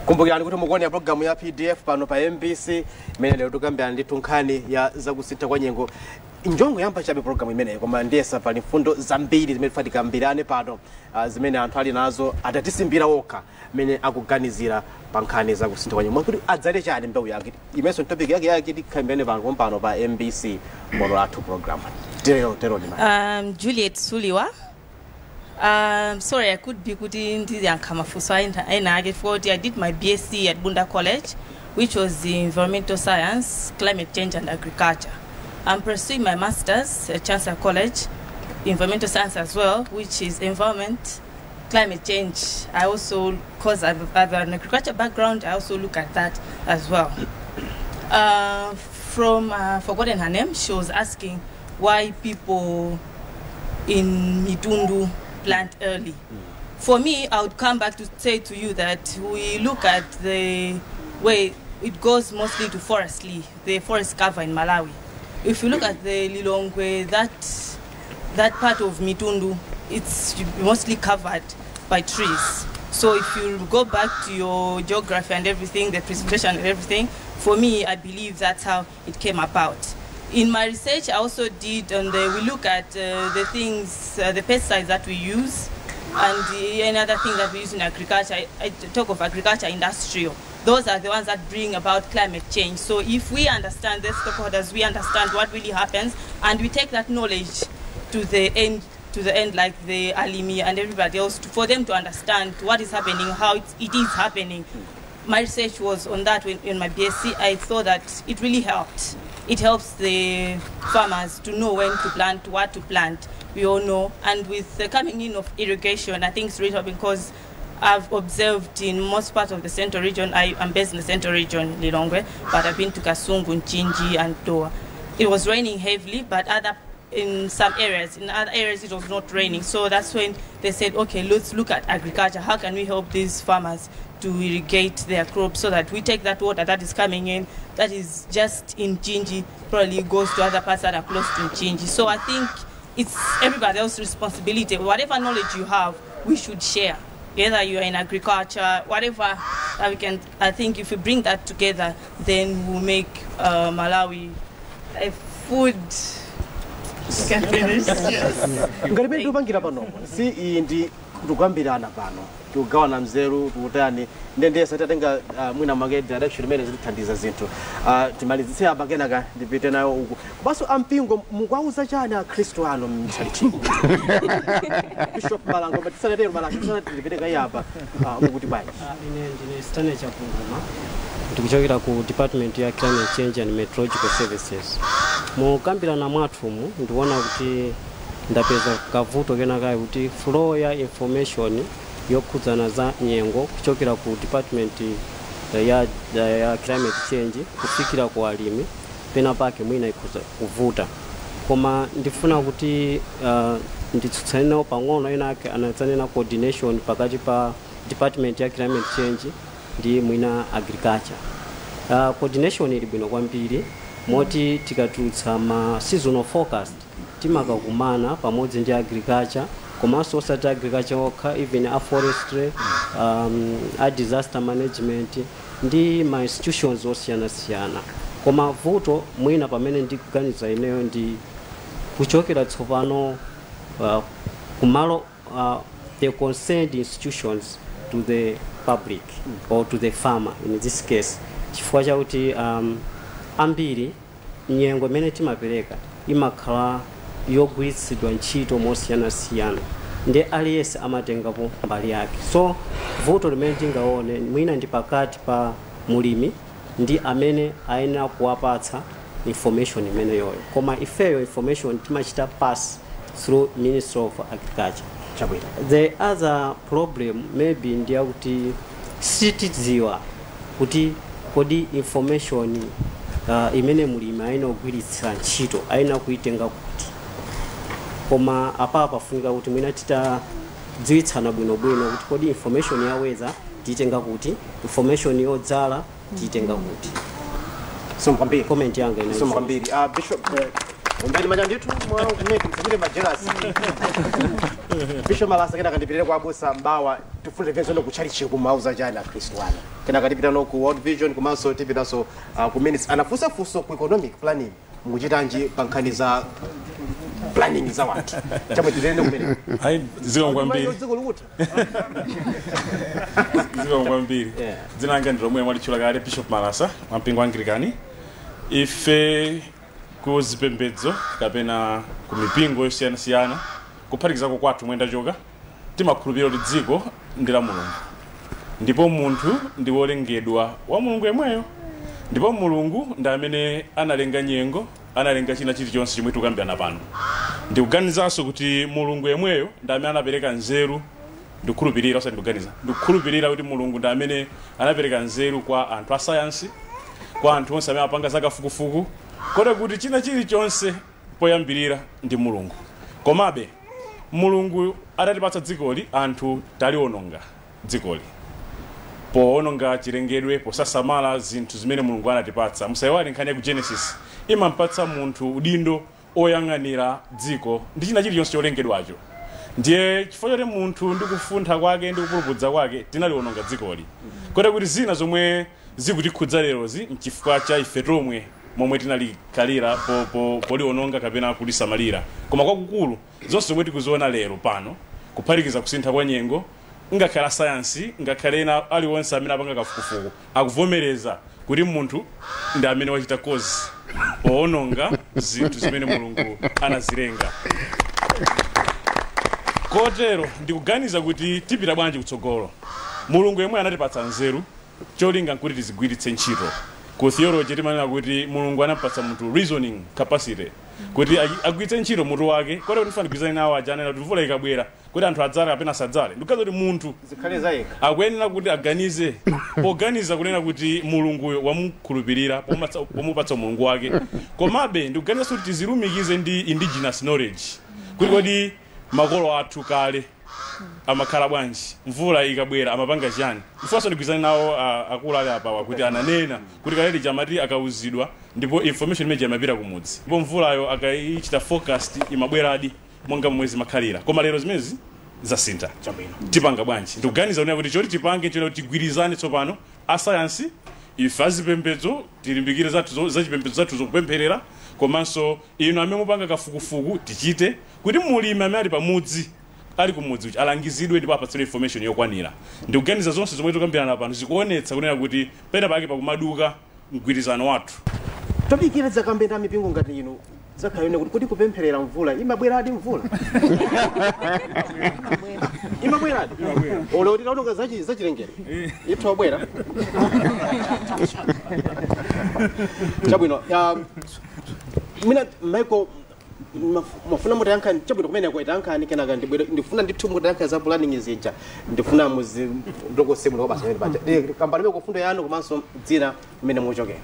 Kumbukirani kuti mukuonera programu ya PDF pano pa MBC, imene lero tikambirana ndithu nkhani ya zakusintha kwa nyengo. Njongo yamba chabe program imeneyi, koma ndiyesa pali mfundo zambiri zimene tifatikambirane pano, zimene anthu ali nazo atatisimbira okha mmene akuganizira pa nkhani za kusintha kwa nyengo, kuti adzale chani mbewu yake. Imenso topic yake tikhambirane pano pano pa MBC Bwalo Lathu program. Tero tero ndi Juliet Suliwa. Sorry, I could be kuti ndiyankha mafunso ena ake for I did my BSc at Bunda College, which was in environmental science, climate change and agriculture. I'm pursuing my master's at Chancellor College, environmental science as well, which is environment, climate change. I also, because I have an agriculture background, I also look at that as well. From, forgotten her name, she was asking why people in Mitundu plant early. For me, I would come back to say to you that we look at the way it goes mostly to forestry, the forest cover in Malawi. If you look at the Lilongwe, that part of Mitundu, it's mostly covered by trees. So if you go back to your geography and everything, the precipitation and everything, for me, I believe that's how it came about. In my research, I also did, and we look at the things, the pesticides that we use, and another thing that we use in agriculture. I talk of agriculture industrial. Those are the ones that bring about climate change. So if we understand the stakeholders, we understand what really happens, and we take that knowledge to the end, like the Alimi and everybody else, for them to understand what is happening, how it is happening. My research was on that in my BSc. I thought that it really helped. It helps the farmers to know when to plant, what to plant. We all know. And with the coming in of irrigation, I think it's really helping, because I've observed in most parts of the Central region, I am based in the Central region, Lilongwe, but I've been to Kasungu, Nchinji, and Doha. It was raining heavily, but in some areas, in other areas it was not raining. So that's when they said, okay, let's look at agriculture. How can we help these farmers to irrigate their crops so that we take that water that is coming in, that is just in Nchinji, probably goes to other parts that are close to Nchinji. So I think it's everybody else's responsibility. Whatever knowledge you have, we should share. Whether you are in agriculture, whatever that we can, I think if we bring that together, then we'll make Malawi a food. Can finish. Ngati pene tikupangira panopo, si iyi ndi tikugambirana pano, tikugawana mzeru, tikutani, ndendesa tatenga mwina mwake direction imene zitithandiza zinthu. Timalizitse apa, kenaka ndipite nayo uku. Komanso ampingo, mukuwauza chani akhristu anu mtchalitchi? Bishop Malango, but tisanatero Malango, tisanati ndipite kayi apa, mukuti bwanji? Ine ndine Stanley Chapunguma, ndikuchokera ku Department ya Climate Change and Meteorological Services. Mukambirana mwathumu ndikuona kuti ndapeza kavuto kenakayi, kuti flow ya information yokhudzana za nyengo kuchokera ku department ya climate change kufikira ku alimi pena pake mwina ikhuza kuvuta. Koma ndifuna kuti nditsutsane nawo pang'ono. Ena ake anadzanena coordination pakati pa department ya climate change ndi mwina agriculture. Coordination ili bwino kwambiri, moti tikatulutsa ma seasonal forecast timakakumana pamodzi ndi agriculture, komanso osati agriculture okha, even a forestry, a disaster management ndi ma institutions osiyanasiyana. Koma vuto mwina pamene ndikuganiza ineyo ndi kuchokera tsopano kumalo the concerned institutions to the public or to the farmer in this case, chifukwa chakuti ambiri nyengo imene timapereka imakhala yogwiritsidwa ntchito mosiyanasiyana, ndi aliyense amatengapo mbali yake. So vuto limene tingaone mwina ndi pakati pa mulimi ndi amene ayenera kuwapatsa information imeneyoyo, koma ifeyo information timachita pass through Ministry of Agriculture. Chabwino. The other problem maybe ndiyakuti sitidziwa kuti kodi information imene mulimi ayenera kugwiritsa ntchito ayenera kuitenga kuti. Koma apa pafunika kuti mwina titadziwitsana bwinobwino kuti kodi information ya weather tiyitenga kuti, information yodzala tiyitenga kuti. Somo kwambiri. Comment yanga ina. Somo kwambiri. Bishop, umbeni manja ndithu mwa kumene msachite majelasi. Bishop Malasa, kenaka ndipitire kwa abusa Mbawa, tifune timvenso no kutchalitchi kumauza chani akhristu anu. Kenaka tipita no ku World Vision, komanso tipitanso ku minutes. Anafunsa funso ku economic planning. Mukuchitanji pa nkhani za planning za wanthu? Chamwe titende kumene. Ayi, zikomo kwambiri. Dziko likutha. Zikomo kwambiri. Dzina langa ndi lomwe mwalitchula kale, Bishop Malasa wa mpingo wa Anglikani. Ife ku zipembedzo kapena ku mipingo yosiyanasiyana, kuphatikizako kwathu mwendachoka, timakhulupirira kuti dziko ndi la Mulungu, ndipo munthu ndi wolengedwa wa Mulungu yemweyo, ndipo Mulungu ndi amene analenga nyengo, analenga china chilichonse chomwe tikukambirana pano. Ndikuganizanso kuti Mulungu yemweyo ndi amene anapereka nzeru. Ndikukhulupirira, osati ndikuganiza, ndikukhulupirira kuti Mulungu ndi amene anapereka nzeru kwa anthu a sayansi, kwa anthu onse amene apanga zakafukufuku, kotero kuti china chilichonse poyambirira ndi Mulungu. Komabe Mulungu atatipatsa dzikoli, anthu taliwononga dzikoli powononga chilengedwe, posasamala zinthu zimene Mulungu anatipatsa. Musayiwale nkhani ya ku Genesis imampatsa munthu udindo oyang'anira dziko ndi china chilichonse cholengedwacho. Ndiye chifukwa choti munthu ndi kufuntha kwake ndi kupulupudza kwake tinaliwononga dzikoli, kotero kuti zina zomwe zikutikhudza lerozi nchifukwa cha ife tomwe momwe tinalikhalira poliwononga kapena kulisamalira. Koma kwakukulu zonse zomwe tikuziona lero pano, kuphatikiza kusintha kwa nyengo, ngakhale asayansi, ngakhale ena aliwonse amene apanga kafukufuku akuvomereza kuti munthu ndi amene wachita cause powononga zinthu zimene Mulungu anazilenga. Kotero ndikuganiza kuti tipita bwanji kutsogolo? Mulungu yemwe anatipatsa nzeru, cholinga nkuti tizigwiritse ntchito. Ku theology timanena kuti Mulungu anapatsa munthu reasoning capacity kuti agwiritse ntchito mutu wake. Kotero ndifuna ndigwirizane nawo aja anena kuti mvula ikabwera kuti anthu adzale kapena asadzale. Ndikuganiza kuti munthu zikhale zayekha, akuyenera kuti aganize, poganiza kunena kuti Mulunguyo wamukhulupirira pomupatsa Mulungu wake. Komabe ndikuganiza kuti tizilumikize ndi indigenous knowledge, kuti kodi makolo athu kale amakhala bwanji, mvula ikabwera amapanga chani? Ifonso ndigwirizane nawo akulu ali apawa kuti ananena kuti kale lija amati akauzidwa ndipo information imene imapita kumudzi, ndipo mvulayo akayichita forecast imabweradi monga momwe zimakhalira. Koma lero zimezi zasintha. Tipanga bwanji? Ndikuganiza kunena kuti choti tipange choti tigwirizane tsopano asayansi, ife azipembedzo tilimbikire zathu zachipembedzo zathu zokupempherera, komanso inu amene mupanga kafukufuku, tichite kuti mulimi amene ali pamudzi, ali kumudzi uchi, alangizidwe ndipo apatsidwe information yokwanira. Ndikuganiza zonse zomwe tikukambirana pano zikuonetsa kunena kuti pena pake pakumaduka mgwirizano wathu. Tobikira zakambena mipingo ngati inu zakhalene kuti kuti kupempherera mvula imabweradi, mvula imabweradi olo titaononga zachilengedwe ithu abwera. Chabwino, mina Michael mafuna mutayankhani. Chabwino, kumeneko itayankhani, kenaka ndibwere. Ndifuna ndithu mutayankha za planning zija, ndifuna muzi ndokose muno basa pamene paja. Kambani meko fundo yanu komanso dzina mmene muchokera.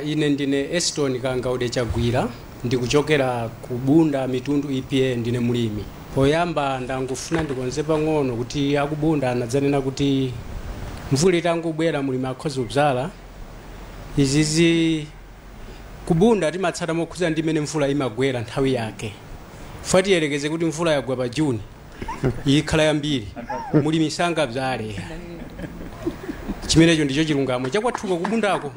Ine ndine Eston Kangaude Chagwira, ndikuchokera ku Bunda Mitundu EPA, ndine mulimi. Poyamba ndangofuna ndikonze pang'ono kuti akubunda anadzanena kuti mvula itangobwera mulimi akhoza kudzala. Izizi kubunda timatsata mokhudza ndi imene mvula imagwera nthawi yake. Funa tiyelekeze kuti mvula yagwa pa Juni, ikhala yambiri, mulimi sangabzale. Chimenecho ndicho chilungamo chakwathuko kubundako.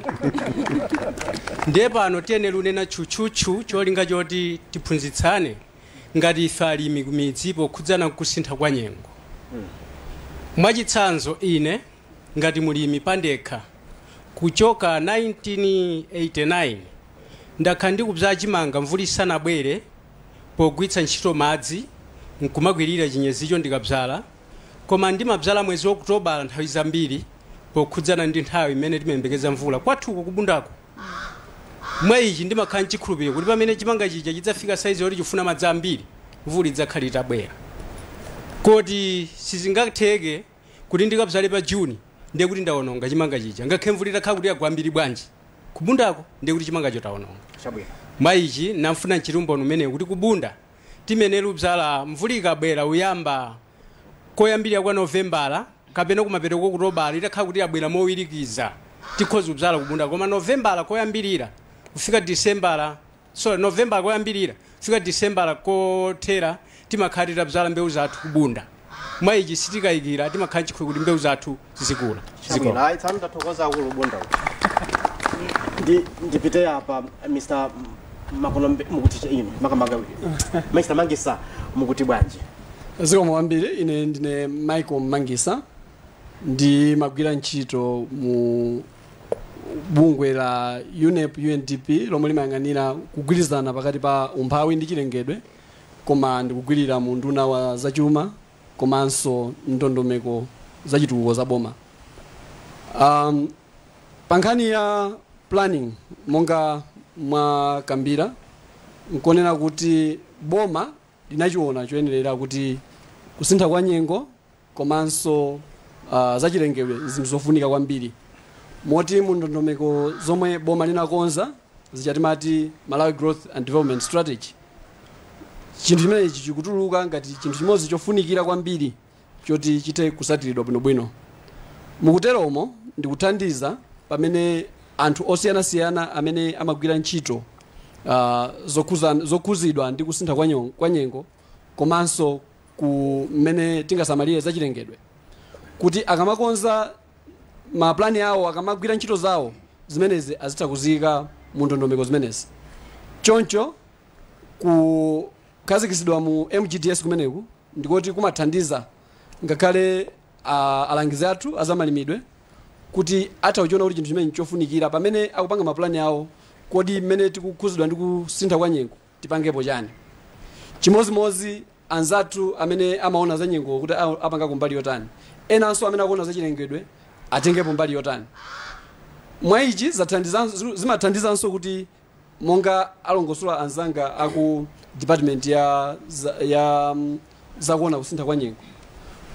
Ndiye pano tiyenera unena tchutchutchu cholinga choti tiphunzitsane ngati ife alimi kumidzi pokhudzana nkusintha kwa nyengo. Mwachitsanzo, ine ngati mulimi pandekha, kuchoka 1989 ndakhala ndikubzala chimanga mvula isanabwere pogwiritsa ntchito madzi nkumakwirira chinyezicho ndikabzala. Koma ndimabzala mwezi wa Okutobala nthawi zambiri pokhudzana ndi nthawi imene timayembekeza mvula kwathuko kubundako. Mwa ichi ndimakhala nchikhulupiriro kuti pamene chimanga chija chidzafika saizi yoti chifuna madzi ambiri, mvula idzakhala itabwera, koti sizingatheke kuti ndikabzale pa Juni ndiye kuti ndawononga chimanga chija. Ngakhale mvula itakhala kuti yagwa ambiri bwanji kubundako, ndiye kuti chimangacho tawononga. Chabwino. Mwa ichi namfuna mchitumbono umene kuti kubunda timene lubzala mvula ikabwera uyamba koyambirira kwa Novembala kapena kumapeto kwa Okutobala. Itakhala kuti yabwera mowirikiza, tikhoza kubzala kubunda, koma Novembala koyambirira kufika Disembala, sorry, Novembala koyambirira kufika Disembala kothera, timakhala titabzala mbewu zathu kubunda. Mwa ichi sitikayikira, timakhala nchikhulupiriro kuti mbewu zathu zikula. Chabwino, ayi, tsanu tathokoza akulu bunda. Ndipite apa Mr. Makono mukuti inu makamaka Mr. Mangisa mukuti bwanji? Zikomo kwambiri. Ine ndine Michael Mangisa, ndi magwira ntchito mu bungwe la UNEP UNDP lomwe limayang'anira kugwirizana pakati pa umphawi ndi chilengedwe, koma ndikugwirira mu nduna wa zachuma komanso ndondomeko zachitukuko za boma. Pa nkhani ya planning, monga mwakambira, nkonena kuti boma linachiona choyenerera kuti kusintha kwa nyengo komanso zachilengedwe zinthu zofunika kwambiri, moti mu ndondomeko zomwe boma linakonza zichatimati Malawi Growth and Development Strategy, chinthu chimenechi chikutuluka ngati chinthu chimodzi chofunikira kwambiri choti chithe kusatiridwa bwinobwino. Mukuteromo ndikuthandiza pamene anthu osiyanasiyana amene amagwira ntchito zokhuzidwa ndi kusintha kwa nyengo komanso ku mmene tingasamalire zachilengedwe, kuti akamakonza maplani awo, akamagwira ntchito zawo zimenezi, azitha kuziyika mu ndondomeko zimenezi. Choncho kukhazikitsidwa mu MGDS kumeneku ndikoti kumathandiza ngakhale alangizi athu azamalimidwe kuti atha kuchiona kuti chinthu chimene chofunikira pamene akupanga mapulani awo, kodi mmene tikukhuzidwa ndi kusintha kwa nyengo tipangepo chani? Chimozimozi anzathu amene amaona za nyengo kuti apangako mbali yotani, enanso amene akuona za chilengedwe atengepo mbali yotani. Mwa ichi zimathandizanso kuti monga alongosola anzanga aku department ya zakuona kusintha kwa nyengo,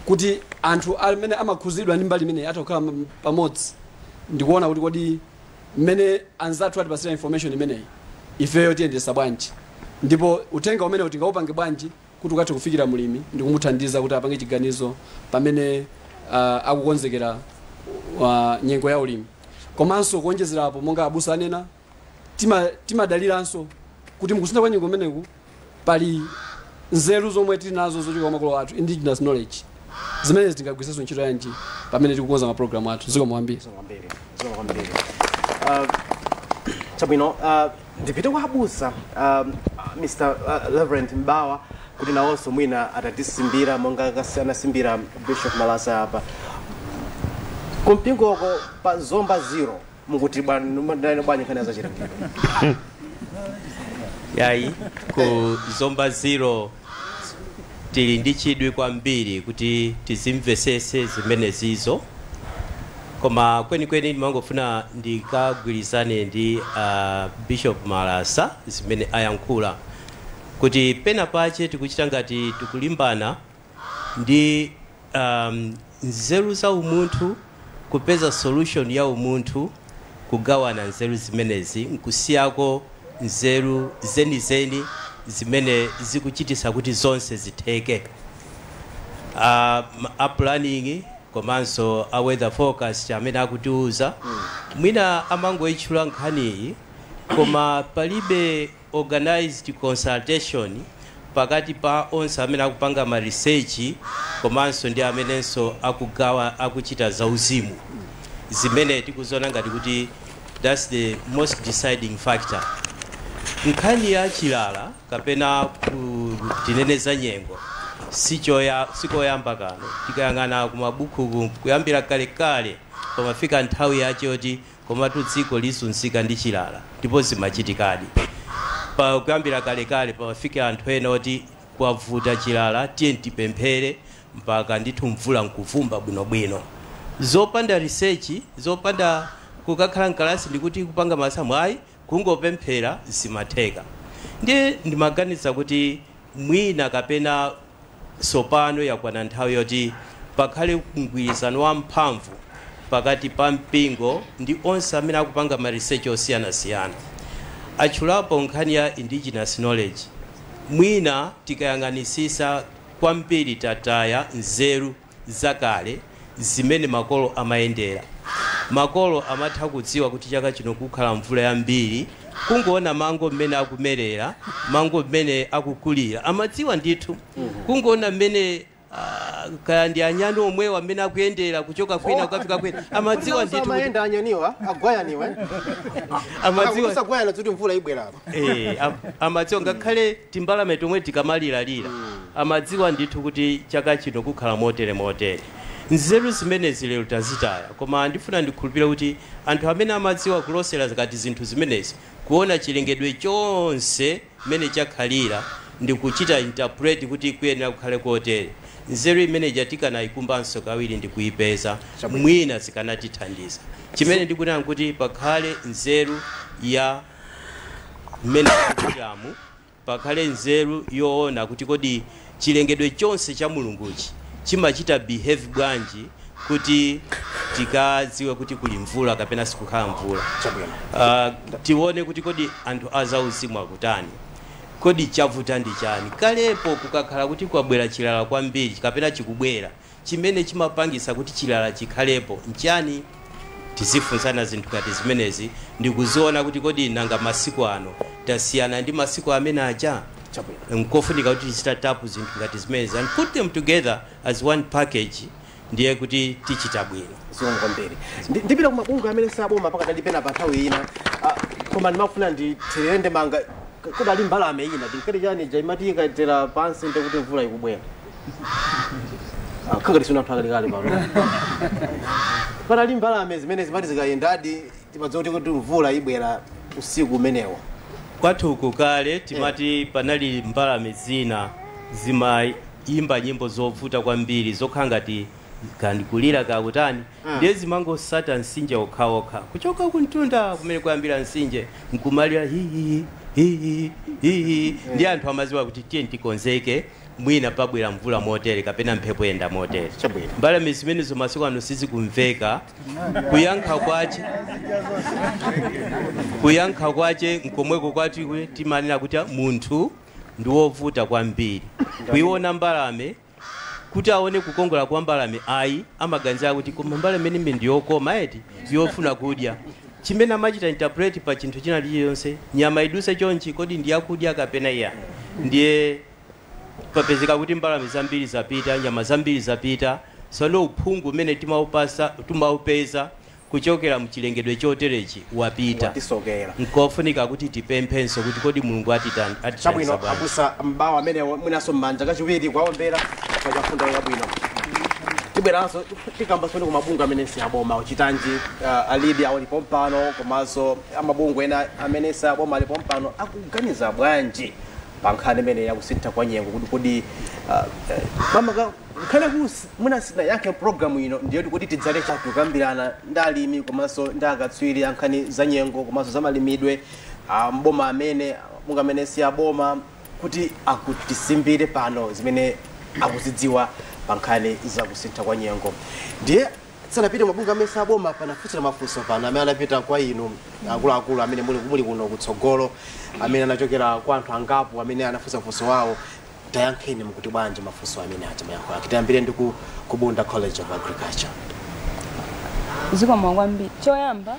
kuti anthu amene amakhuzidwa ndi mbali imene atha kukhala pamodzi ndikuona kuti kodi mmene anzathu atipasira information imeneyi ifeyo tiyendesa bwanji, ndipo uthenga umene tingaupange bwanji kuti ukathe kufikira mulimi ndi kumuthandiza kuti apange chiganizo pamene akukonzekera nyengo ya ulimi. Komanso kuonjezerapo, monga abusa anena, timadaliranso kuti mukusintha kwa nyengo kumeneku pali nzeru zomwe tili nazo zochoka kwa makolo athu, indigenous knowledge, zimene tingagwiritsenso ntchito yanji pamene tikukonza mapulogalamu athu. Zikomo kwambiri. Zikomo kwambiri. Chabwino, ndipite kwa abusa Mr. Reverend Mbawa kuti nawonso mwina atatisimbira monga anasimbira Bishop Malasa apa kumpingoko pa Zomba Zero. Mukuti bwanji nkhani zachilengedwe? Yayi, ku Zomba Zero tili ndi chidwi kwambiri kuti tizimvesese zimene zizo, koma kwenikweni ndimangofuna ndikagwirizane ndi Bishop Malasa zimene ayankhula, kuti pena pache tikuchita ngati tikulimbana ndi nzeru za umunthu, kupeza solution ya umunthu, kugawana nzeru zimenezi nkusiyako nzeru zenizeni zimene zikuchitisa kuti zonse zitheke. A planning komanso a weather forecast amene akutiuza, mwina amangoyitchula nkhaniyi, koma palibe organized consultation pakati pa onse amene akupanga ma research komanso ndi amenenso akugawa, akuchita zauzimu, zimene tikuziona ngati kuti that's the most deciding factor. Nkhani ya chilala kapena tinene za nyengo sikoyamba kano. Tikayang'ana kumabuku kuyambira kalekale, pamafika nthawi yache yoti komatu dziko lizunzika ndi chilala, ndipo zimachitikadi. Pa kuyambira kalekale pamafika anthu ena oti kwavuta chilala, tiye tipemphere, mpaka ndithu mvula nkuvumba bwinobwino, zopanda research, zopanda kukakhala mkalasi ndikuti kupanga masamu, ayi, kungopemphera zimatheka. Ndiye ndimaganiza kuti mwina kapena sopano yakwana nthawi yoti pakhale mgwirizano wamphamvu pakati pa mpingo ndi onse amene akupanga ma research osiyanasiyana. Atchulapo nkhani ya indigenous knowledge. Mwina tikayang'anisisa kwambiri tataya nzeru zakale zimene makolo amayendera. Makolo amatha kudziwa kuti chaka chino kukhala mvula yambiri, kungoona mango mmene akumerera, mango mmene akukulira, amadziwa ndithu. Kungoona mmene Kaya ndi anyani omwewa amene akuyendera kuchoka kwina kukafika kwina, amadziwa ndithu kuti Amayenda anyaniwa, agwayaniwa. Amadziwa. Usagwayana kuti mvula ibwera apa. Amadziwa ngakhale timbalame tomwe tikamaliralira, amadziwa ndithu kuti chaka chino kukhala motere motere. Nzeru zimenezi lero tazitaya, koma ndifuna ndikhulupirira kuti anthu amene amadziwa kulosera zakati zinthu zimenezi, kuona chilengedwe chonse mmene chakhalira ndi kuchita interpret kuti kuyenera kukhale kotere, nzeru imeneja tikanayikumbanso kawiri ndi kuyipeza, mwina zikanatithandiza. Chimene ndikunena kuti pakhale nzeru ya mmene tikuchitamu, pakhale nzeru yoona kuti kodi chilengedwe chonse cha Mulunguchi chimachita behave bwanji kuti tikadziwe kuti kuli mvula kapena sikukhala mvula. Tione kuti kodi anthu azauzimu akutani, kodi chavuta ndi chani. Kalepo kukakhala kuti kwabwera chilala kwambiri kapena chikubwera, chimene chimapangisa kuti chilala chikhalepo nchani? Tizifunsana zinthu ngati zimenezi ndikuziona kuti kodi nanga masiku ano tasiyana ndi masiku amene aja. Nkofunika kuti tichita tap zinthu ngati zimenezi and put them together as one package, ndiye kuti tichita bwino. Zikomo kwambiri. Ndipita kumabungwe amene saboma pakadali pena pa nthawi ina. Koma ndimafuna ndithirire ndemanga. Kudali mbalame ina tinkati chani ija imati ikatera pansi ndikuti mvula ikubwera? Khangati sina anthu akalikali pano. Panali mbalame zimene zimati zikayendadi timadziwa kuti mvula ibwera usiku umenewo. Kwathu kale timati panali mbalame zina zimayimba nyimbo zovuta kwambiri, zokhala ngati kandikulira kakutani, ndiye zimangosata mtsinje okhaokha kuchoka kuntunda kumene kuyambira mtsinje nkumalira hihi hihi hihi, ndiye anthu amaziwa kuti tiye tikonzeke, mwina pabwera mvula motere kapena mphepo yenda motere. Mbalame zimenezo masiku ano sizikumveka. Kuyankha kwache nkomweko kwati timanena kuti munthu ndi wovuta kwambiri kuiona mbalame, kuti aone kukongola kwa mbalame ayi, amaganizira kuti koma mbalame imeneyi ndiyokoma eti, yofuna kudya. Chimene amachita interpret pa chinthu china chiliyonse, nyama iduse chonchi, kodi ndiyakudya kapena iya? Ndiye papezeka kuti mbalame zambiri zapita, nyama zambiri zapita. Sono uphungu umene timaupasa, timaupeza kuchokera mchilengedwe choterechi wapita. Watisokera. Nkofunika kuti tipemphenso kuti kodi Mulungu atithandiza Chabwino. bwanji? Abusa mbawo amene mwinaso m'manja kachiwiri kwaombera pachafunda yabwino. Tibweranso tikambaso ku mabungwe amene si aboma uchitanji, alidi awo alipo mpano, komanso amabungwe ena amene si aboma alipo mpano, akuganiza bwanji pa nkhani imene yakusintha kwa nyengo? Kuti kodi pamaka nkhani mwina sinayankhe programu ino, ndiyo kuti tidzale kukambirana ndi alimi komanso ndi akatswiri a nkhani za nyengo komanso za malimidwe, mboma amene munga amene si aboma, kuti akutisimbire pano zimene akuzidziwa pa nkhani za kusintha kwa nyengo. Ndiye tisanapite mabungwe amene saboma, panafunsira mafunso pano amene anapita kwa inu akuluakulu amene muli kuno kutsogolo, amene anachokera kwa anthu angapo amene anafunsa funso wawo. Tayankheni, mukuti bwanji mafunso amene aja, mayankho ake? Tiyambire ndi ku Bunda College of Agriculture. Zikomo kwambiri. Choyamba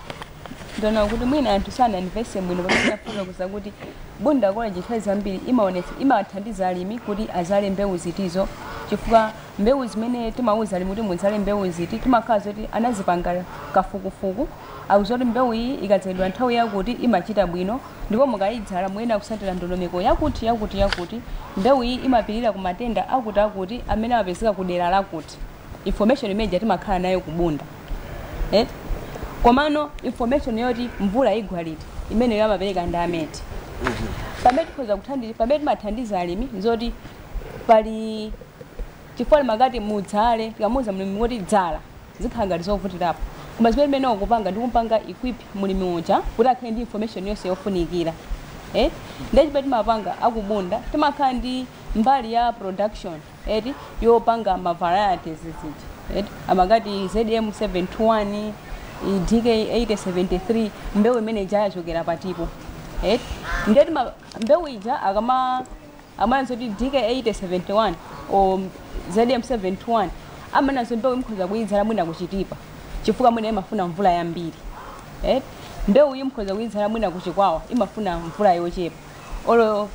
ndona kuti mwina anthu sanandimvese bwino pamene afotokoza kuti Bunda College nthawi zambiri imaonetsa, imathandiza alimi kuti azale mbewu zitizo, chifukwa mbewu zimene timauza alimi kuti mudzale mbewu ziti, timakhala zoti anazipanga kafukufuku, akuti mbewu iyi ikadzalidwa nthawi yakuti imachita bwino, ndipo mukayidzala muyenera kusatira ndondomeko yakuti yakuti yakuti, mbewu iyi imapirira ku matenda akuti akuti amene amapezeka ku dera lakuti. Information imeneja timakhala nayo kubunda, eh? Komano information yoti mvula igwa liti, imeneyo amapereka ndi a MET. Pamene tikhoza kuthandiza, pamene timathandiza alimi nzoti pali chifukwa makati mudzale, tikamuuza mlimi kuti dzala, zikhala ngati zovutirapo, koma zimene timene ukupanga ndi kumpanga equip mulimi uja kuti akhale ndi information yonse yofunikira, eh? Ndiye chimene timapanga akubunda, timakhala ndi mbali ya production eti, yopanga ma varieties zija eti, amakati ZM 721, DK 8073, mbewu imene ija yachokera patipo, eti? Ndiye mbewu ija akama amanso kuti DK 8071 o ZM 721, amananso mbewu imkhoza kuyidzala mwina kuchitipa chifukwa mwina imafuna mvula yambiri, eh? Mbewu iyi mkhoza kuyidzala mwina kuchikwawa, imafuna mvula yochepa, olo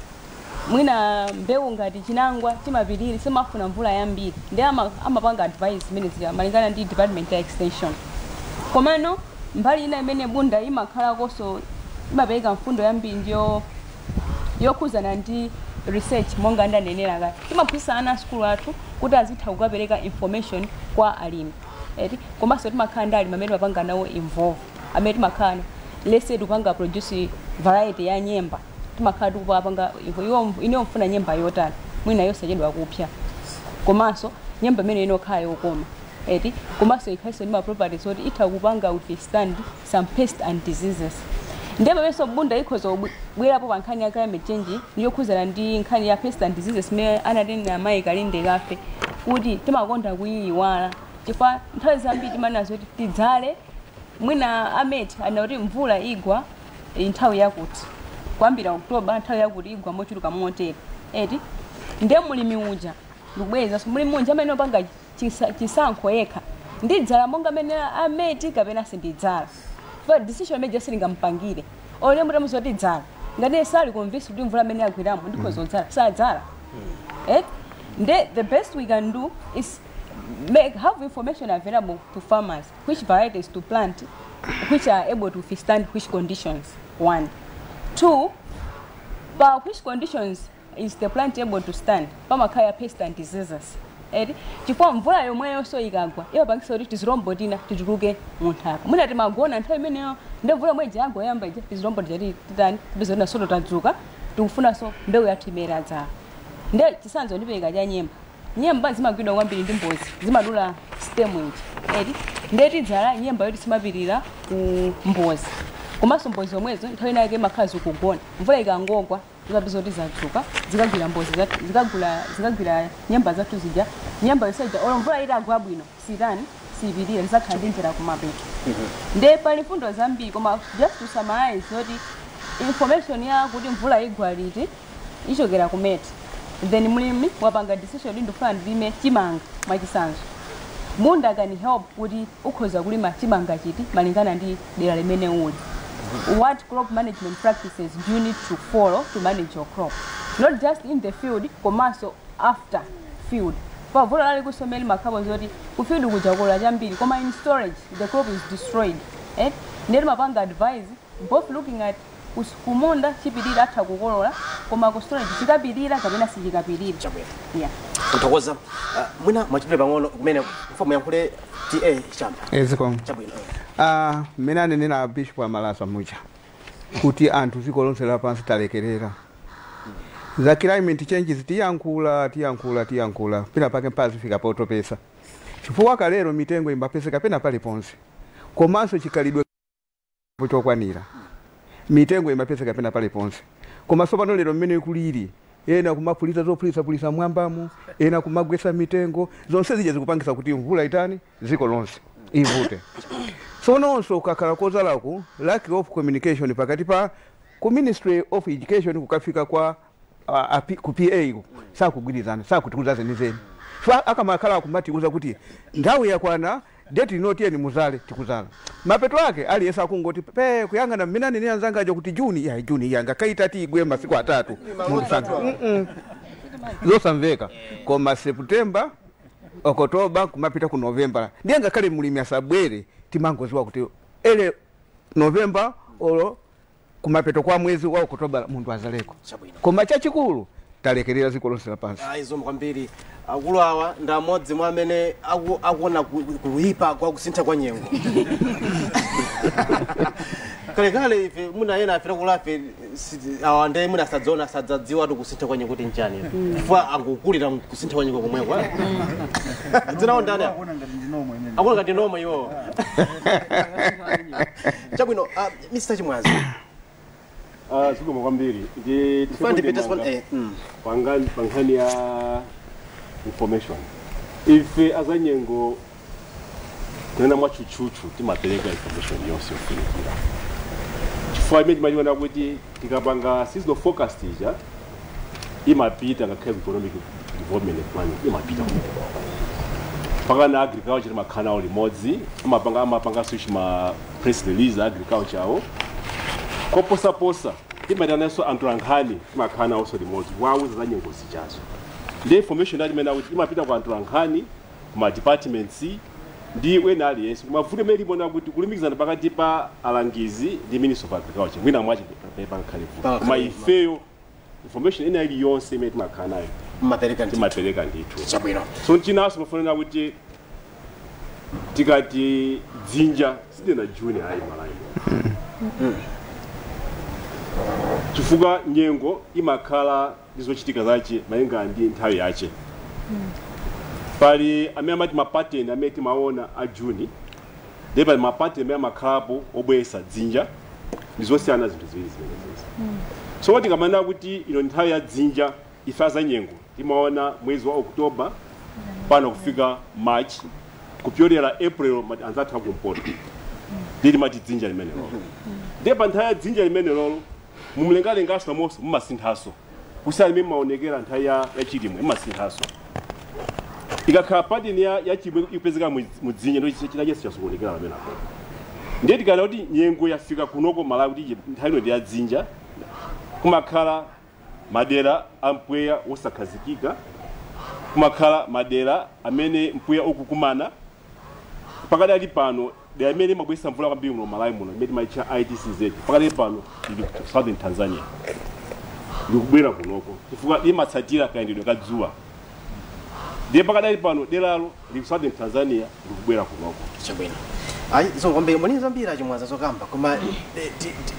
Mwina mbewu ngati chinangwa chimapirira, simafuna mvula yambiri, ndi amapanga advice zimene zija malingana ndi department ya extension. Komano mbali ina imene Bunda imakhalakonso imapereka mfundo yambiri ndiyo yokhuzana ndi research. Monga ndanenera kale, timaphunzitsa ana asukulu athu kuti azitha kukapereka information kwa alimi, eti? Komanso timakhala ndi alimi amene timapanga nawo involve, amene timakhala, let's say tikupanga produce variety ya nyemba, timakhala tikupanga iwo ine mfuna nyemba yotani, mwina yosachedwa kupsa, komanso nyemba imene inokhala yokoma, eti? Komanso ikhalenso ndi ma properties oti itha kupanga withstand some pest and diseases. Ndiye pamenso Bunda ikhoza kubwerapo pa nkhani ya climate change niyokhuzana ndi nkhani ya pest and diseases imene ananena amayi Kalinde kafe kuti timakonda kuyiyiwala, chifukwa nthawi zambiri timanena zoti tidzale, mwina a MET anati mvula igwa nthawi yakuti, kuyambira October, nthawi yakuti igwa mochuluka motere, eti? Ndiye mulimi uja, ndikubwerezanso, mulimi uja amene opanga chisankho yekha, ndidzala monga amene a MET kapena sindidzala, but decision imene silingampangire ole mutamuza kuti dzala. Ngati sali convinced kuti mvula amene yagwiramo ndikhoza kudzala, sadzala, eh? Nde the best we can do is have information available to farmers, which varieties to plant, which are able to withstand which conditions, one. Two, pa which conditions is the plant able to stand, pamakhala pest and diseases, eti? Chifukwa mvula yomweyonso ikagwa imapangisa kuti tizilombo tina tituluke munthaka. Mwina timagona nthawi imeneyo, ndi mvula imwe yagwa yamba ija, tizilombo tija titani, tipeza kuti nasoto tadzuka, tikufunanso mbewu yathu imene adzala. Nde chitsanzo ndipereka cha nyemba. Nyemba zimagwidwa kwambiri ndi mbozi, zimadula stem ija, eti? Nde tidzala nyemba yoti simapirira ku mbozi, komanso mbozi zomwezo nthawi inake imakhala zikugona, mvula ikangogwa zimapeza kuti zadzuka, zikagwira mbozi zathu, zikagwira nyemba zathu zija. Nyemba yonse ija, olo mvula itagwa bwino, sitani, siyipirira, zizakhala ndi njira kumapeto. Nde pali mfundo zambiri, koma just to summarize zoti information ya kuti mvula igwa liti ichokera ku MET, then mlimi wapanga decision kuti ndifuna ndilime chimanga mwachitsanzo, Bunda can help kuti ukhoza kulima chimanga chiti malingana ndi dera limene uli, what crop management practices do you need to follow to manage your crop, not just in the field komanso after field. Pavuto lali makhapo zoti ku field kuja kola chambiri, koma in storage the crop is destroyed, eh? Ndiye timapanga advice both looking at kumunda chipirira, atha kukolola, koma ku storage chikapirira kapena sichikapirira, yeah. Kuthokoza. Mwina mwachidule pang'ono kumene mfumu yankhule ta Chamba. Eziko. Chabwino. Ah, mmene anenera Bishop Amalasa muja kuti anthu dziko lonse lapansi talekerera za climate changes, tiyankhula, tiyankhula, tiyankhula, pena pake mpazifika potopesa, chifukwa kalero mitengo imapezeka pena paliponse, komanso chikhalidwe chokwanira, mitengo imapezeka pena paliponse. Koma tsopano lero mmene kulili, ena kumapulisa zopulisapulisa mwambamo, ena kumagwesa mitengo, zonse zija zikupangisa kuti mvula itani, dziko lonse ivute. Tsononso ukakhala kozalaku, lack of communication pakati pa ku Ministry of Education kukafika kwa ku PA ku sakugwirizana, sakutiuza zenizeni. Fa akamakhala akumatiuza kuti nthawi yakwana, date ino, tiyeni muzale, tikuzala. Mapeto ake aliyense akungoti pe kuyang'ana mmene anene anzangajo kuti Juni ya Juni yanga kaita tigwe masiku 3 mulusanga. Zosamveka. Koma September, October, kumapita ku November, ndiye ngakhale mulimi asabwere, timangoziwa kuti ele November olo kumapeto kwa mwezi wa Oktoba munthu azaleko. Koma chachikulu talekerera dziko lonse lapansi. Ayi, zomwe kwambiri. Akulu awa ndi amodzi mwa amene akuona kuyipa kwa kusintha kwa nyengo. Kalekale ife muna ena afira kulafe awa ndiye muna sadzaona, sadzadziwa tu kusintha kwa nyengo kuti nchani, chifukwa angukulira kusintha kwa nyengo komweko. Dzinawo ndani? Akuona ngati ndi normal imene. Akuona ngati normal iwo. Chabwino, Mr Chimwazi. Ah, zikomo kwambiri. Ndi Ndifuna ndipite pankhani ya information, ife azanyengo, kunena mwatchutchutchu, timapereka information yonse yofunikira, chifukwa imene timachiona kuti tikapanga seasonal forecast ija imapita ngakhale ku economic development planning, imapita kumene mpaka na agriculture timakhala nawo limodzi, amapanga switch ma press release a agriculture awo koposaposa. Timayitananso atolankhani, timakhala nawonso limodzi kuwauza za nyengo zichazo. Ndi information yati imene akuti imapita kwa atolankhani, kuma departments ndi wena aliyense. Koma vuto imene limona kuti kulumikizana pakati pa alangizi ndi Minister of Agriculture mwina mwache pankhale vuto, koma ifeyo information ina iliyonse imene timakhala nayo Mmapereka ndithu. Timapereka ndithu. Chabwino. So chinanso mafanana kuti tikati dzinja sidena June ayi Malawi, chifukwa nyengo imakhala ndi zochitika zache malinga ndi nthawi yache. Pali amene amati ma pattern amene timaona a June, ndiye pali ma pattern amene amakhalapo obweretsa dzinja, ndi zosiyana zinthu ziwiri zimenezi. So tikamanena kuti ino nthawi ya dzinja, ife za nyengo timaona mwezi wa October pano kufika March, kupyolera April anzathu akumpoto, ndi timati dzinja limene lolo. Ndiye pa nthawi ya dzinja limene lolo mumlengalenganso namonso mumasinthaso, kusiyana imene maonekera nthawi ya chilimwe, mumasinthaso. Ikakhala pattern ya chilimwe ikupezeka mudzinja, ndo china chese chasokonekera pamene apo. Ndiye tikana kuti nyengo yafika kunoko Malawi kuti nthawi ino ndi ya dzinja, kumakhala madera a mpweya wosakhazikika, kumakhala madera amene mpweya ukukumana. Pakadali pano dera imene imabweretsa mvula kwambiri muno Malawi muno, imene timaitcha ITCZ, pakadali pano ili ku southern Tanzania, ndikubwera kunoko chifukwa imatsatira kayendedwe ka dzuwa. Ndiye pakadali pano deralo lili ku southern Tanzania, ndikubwera kunoko. Chabwino. Ayi, zikomo. Muli zambiri achimwaza zokamba, koma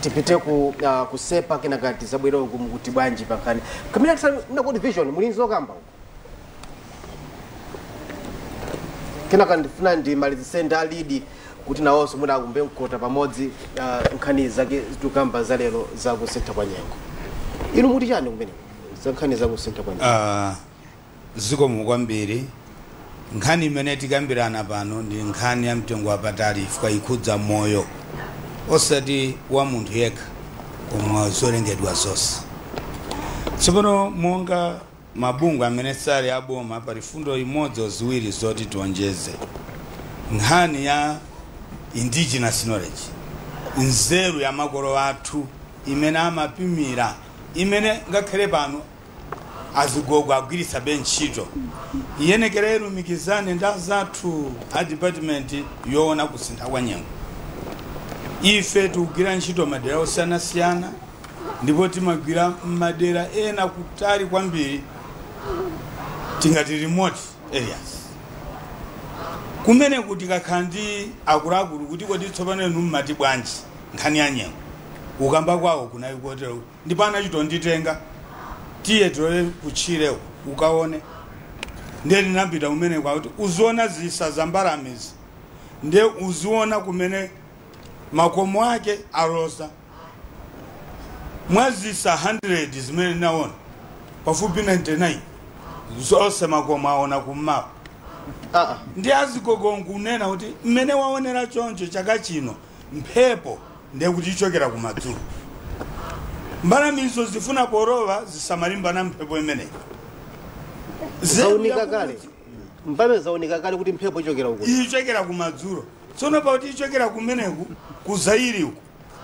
tipite ku kusepa kenaka tizabwera uku. Mukuti bwanji pankhani kamene nakuti vision muli zokamba uku? Kenaka ndifuna ndimalizise ndi alidi kuti nawonso mudakumbe mkota pamodzi nkhani zake zitukamba za lero za kusintha kwa nyengo. Inu muti chani kumene za nkhani za kusintha kwa nyengo? Zikomo kwambiri. Nkhani imene tikambirana pano ndi nkhani ya mtengo wapatali, chifukwa ikhudza moyo osati wa munthu yekha koma zolengedwa zonse. Tsopano monga mabungwe amene sali aboma, pali fundo imodzi ziwiri zoti tionjeze. Nkhani ya indigenous knowledge, nzeru ya makolo athu imene amapimira, imene ngakhale pano azigogo agwiritsa ntchito, iyenekera ilumikizane ndi azathu a department yoona kusintha kwa nyengo. Ife tikugwira ntchito madera osiyanasiyana, ndipo timagwira madera ena kutali kwambiri, tingati remote areas, kumene kuti kakhala ndi akuluakulu kuti kodi tsopano inu mmati bwanji nkhani ya nyengo, ukamba kwawo kunali kotero. Ndipo anachitonditenga, "Tiye tilowe kutchireko ukaone." Ndiye ndinapita kumene kwakuti uziona zisa za mbalamezi, ndiye uziona kumene makomo ake aloza. Mwazisa 100 zimene ndinaona, pafupi 99 zonse makomo aona kummawa. Ndi azigogo nkunena kuti mmene waonera choncho, chaka chino mphepo ndiye kuti ichokera kumadzulo, mbalamizo zifuna porowa zisamalimbana mphepo imeneyi. Zaunika kale, mbalame zaunika kale kuti mphepo ichokera uku. Ichokera kumadzulo. Tsono pakuti ichokera kumeneku, kuzairi uku,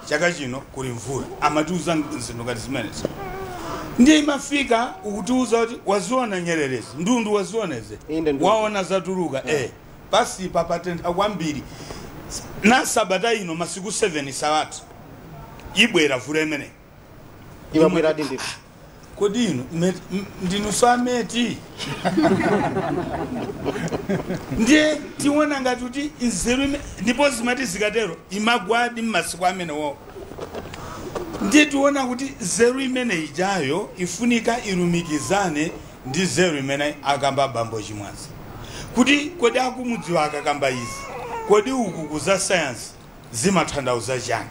chaka chino kuli mvula. Amatiuza zinthu ngati zimenezi. Ndiye imafika ukutiuza kuti waziona nyererezi, ndundu wazioneze, waona zatuluka, pasipa patentha kwambiri, na sabata ino masiku 7 sawati ibwera vula imeneyi. Imabwera ndithu. Kodi inu ndinu sameti? Ndiye tiona ngati kuti nzeru ndipo zimati zikatero imagwadi mmasiku amenewo. Ndiye tiona kuti nzeru imene ijayo ifunika ilumikizane ndi nzeru imene akamba bambo Chimwaza, kuti kodi akumudziwa akakamba izi, kodi uku kuza science zimatanthauza chani,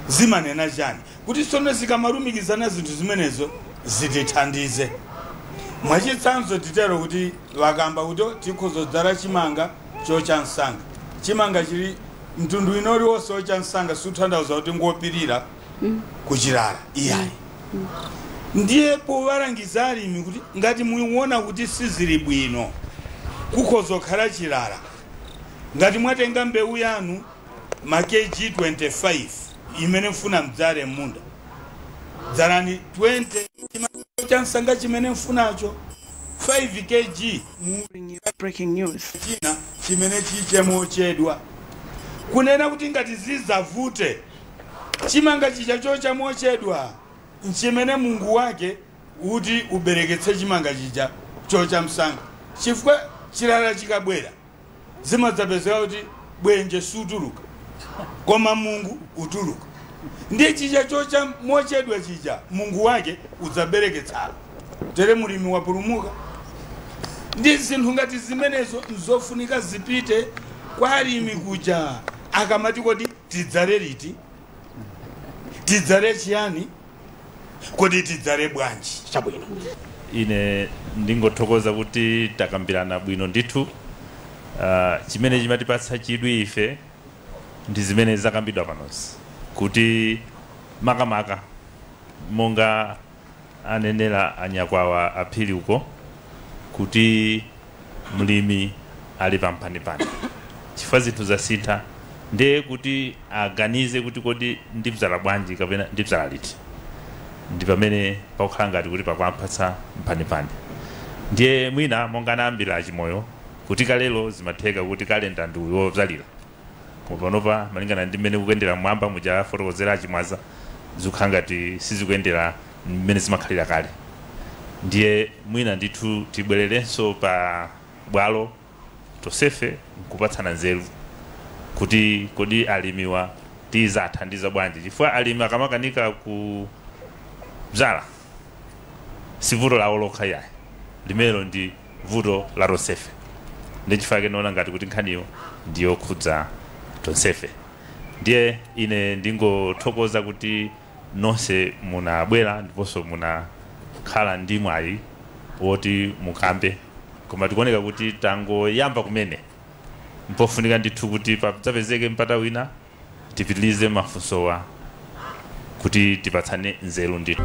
zimanena chani, kuti tsono zikamalumikizana zinthu zimenezo zitithandize. Mwachitsanzo titero kuti vakamba kuti tikhozodzala chimanga chocha msanga. Chimanga chili mtundu ino uliwonse wocha msanga suthanthauza kuti ngopirira kuchilala, iyayi. Ndiye powalangiza alimi kuti ngati muona kuti sizili bwino, kukhozokhala chilala, ngati mwatenga mbewu yanu ma kg 25 imene mfuna mdzale munda Dzalani 20 cha msanga chimene mfunacho 5 kg breaking news china chimene chichemochedwa kunena kuti ngati zizavute chimanga chicha chochamochedwa nchimene Mungu wake kuti ubereketse chimanga chicha chocha msanga chifukwa chilala chikabwera zimadzapezeka kuti bwenje sutuluka koma Mungu utuluka ndiye chicha chocha mochedwa chicha Mungu wake udzabereketsalo tere mulimi wapulumuka. Ndi zinthu ngati zimenezo nzofunika zipite kwa alimi kuja akamati kodi tidzale liti, tidzale chiyani, kodi tidzale bwanji. Chabwino. Ine ndingothokoza kuti takambirana bwino ndithu. Chimene chimatipatsa chidwi ife ndi zimene zakambidwa panozi kuti makamaka monga anenera anyakwawa aphiri uko kuti mlimi ali pampanipani chifukwa zinthu zasintha ndiye kuti aganize kuti kodi ndibzala bwanji kapena ndibzala liti ndi pamene pakukhala ngati kuti pakuampatsa mphanipani. Ndiye mwina monga anayambira achimoyo kuti kalelo zimatheka kuti kalenda ndi wobzalira koma panopa malingana ndi mmene kukuyendera mwamba muja fotokozera achimwaza zikukhala ngati sizikuyendera mmene zimakhalira kale. Ndiye mwina ndithu tibwererenso pa bwalo tosefe nkupatsana nzeru kuti kodi alimiwa tizathandiza bwanji chifukwa alimi akamakanika kubzala si vuto lawo lokha yayi, limelo ndi vuto la tonsefe. Ndi chifukwa chake ngati kuti nkhaniyo ndiyokhudza tonsefe. Ndiye ine ndingothokoza kuti nonse munabwera ndiponso munakhala ndi mwayi woti mukambe, koma tikuoneka kuti tangoyamba kumene mpofunika ndithu kuti padzapezeke mpata wina tipitilize mafunsowa kuti tipatsane nzeru ndithu.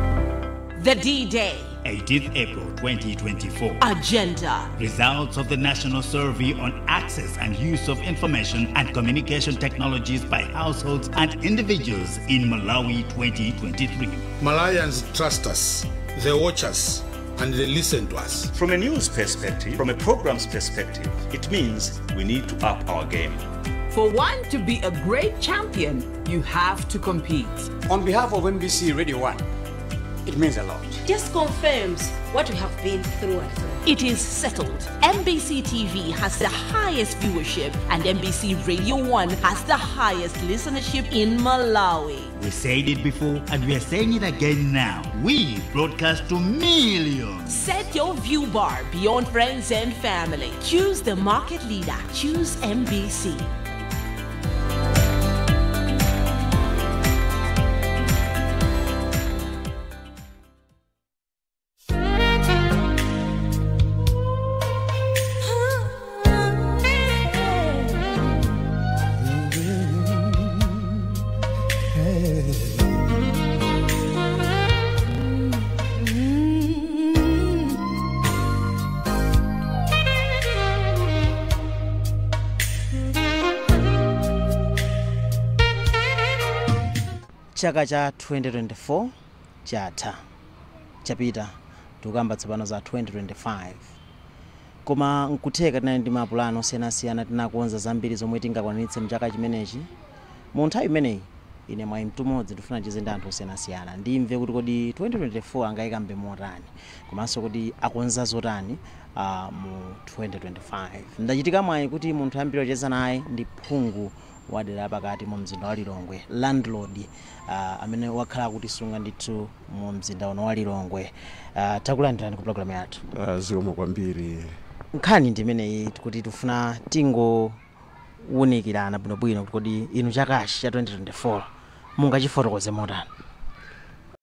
The D-Day, 18th April 2024. Agenda. Results of the National Survey on Access and Use of Information and Communication Technologies by Households and Individuals in Malawi 2023. Malawians trust us, they watch us, and they listen to us. From a news perspective, from a program's perspective, it means we need to up our game. For one to be a great champion, you have to compete. On behalf of MBC Radio 1, it means a lot. Just confirms what we have been through and through. It is settled. MBC TV has the highest viewership and MBC Radio 1 has the highest listenership in Malawi. We said it before and we are saying it again now. We broadcast to millions. Set your view bar beyond friends and family. Choose the market leader. Choose MBC. Chaka cha 2024 chatha chapita, tikukamba tsopano za 2025. Koma nkutheka tinali ndi mapulani osiyanasiyana, tinakonza zambiri zomwe tingakwanitse mchaka chimenechi. Mu nthawi imeneyi ine mwayi mtumodzi ndifuna ndicheze ndi anthu osiyanasiyana ndimve kuti kodi 2024 angayikambe motani komanso kuti akonza zotani mu 2025. Ndachitika mwayi kuti munthu ambiri ocheza naye ndi phungu wadera pakati mu mzinda wa Lilongwe, landlord amene wakhala kutisunga ndithu mu mzinda uno wa Lilongwe. Takulandirani ku program yathu. Zikomo kwambiri. Nkhani ndi imeneyi kuti tifuna tingowunikirana bwinobwino kuti kodi inu chakachi cha 2024 mungachifotokoze motani?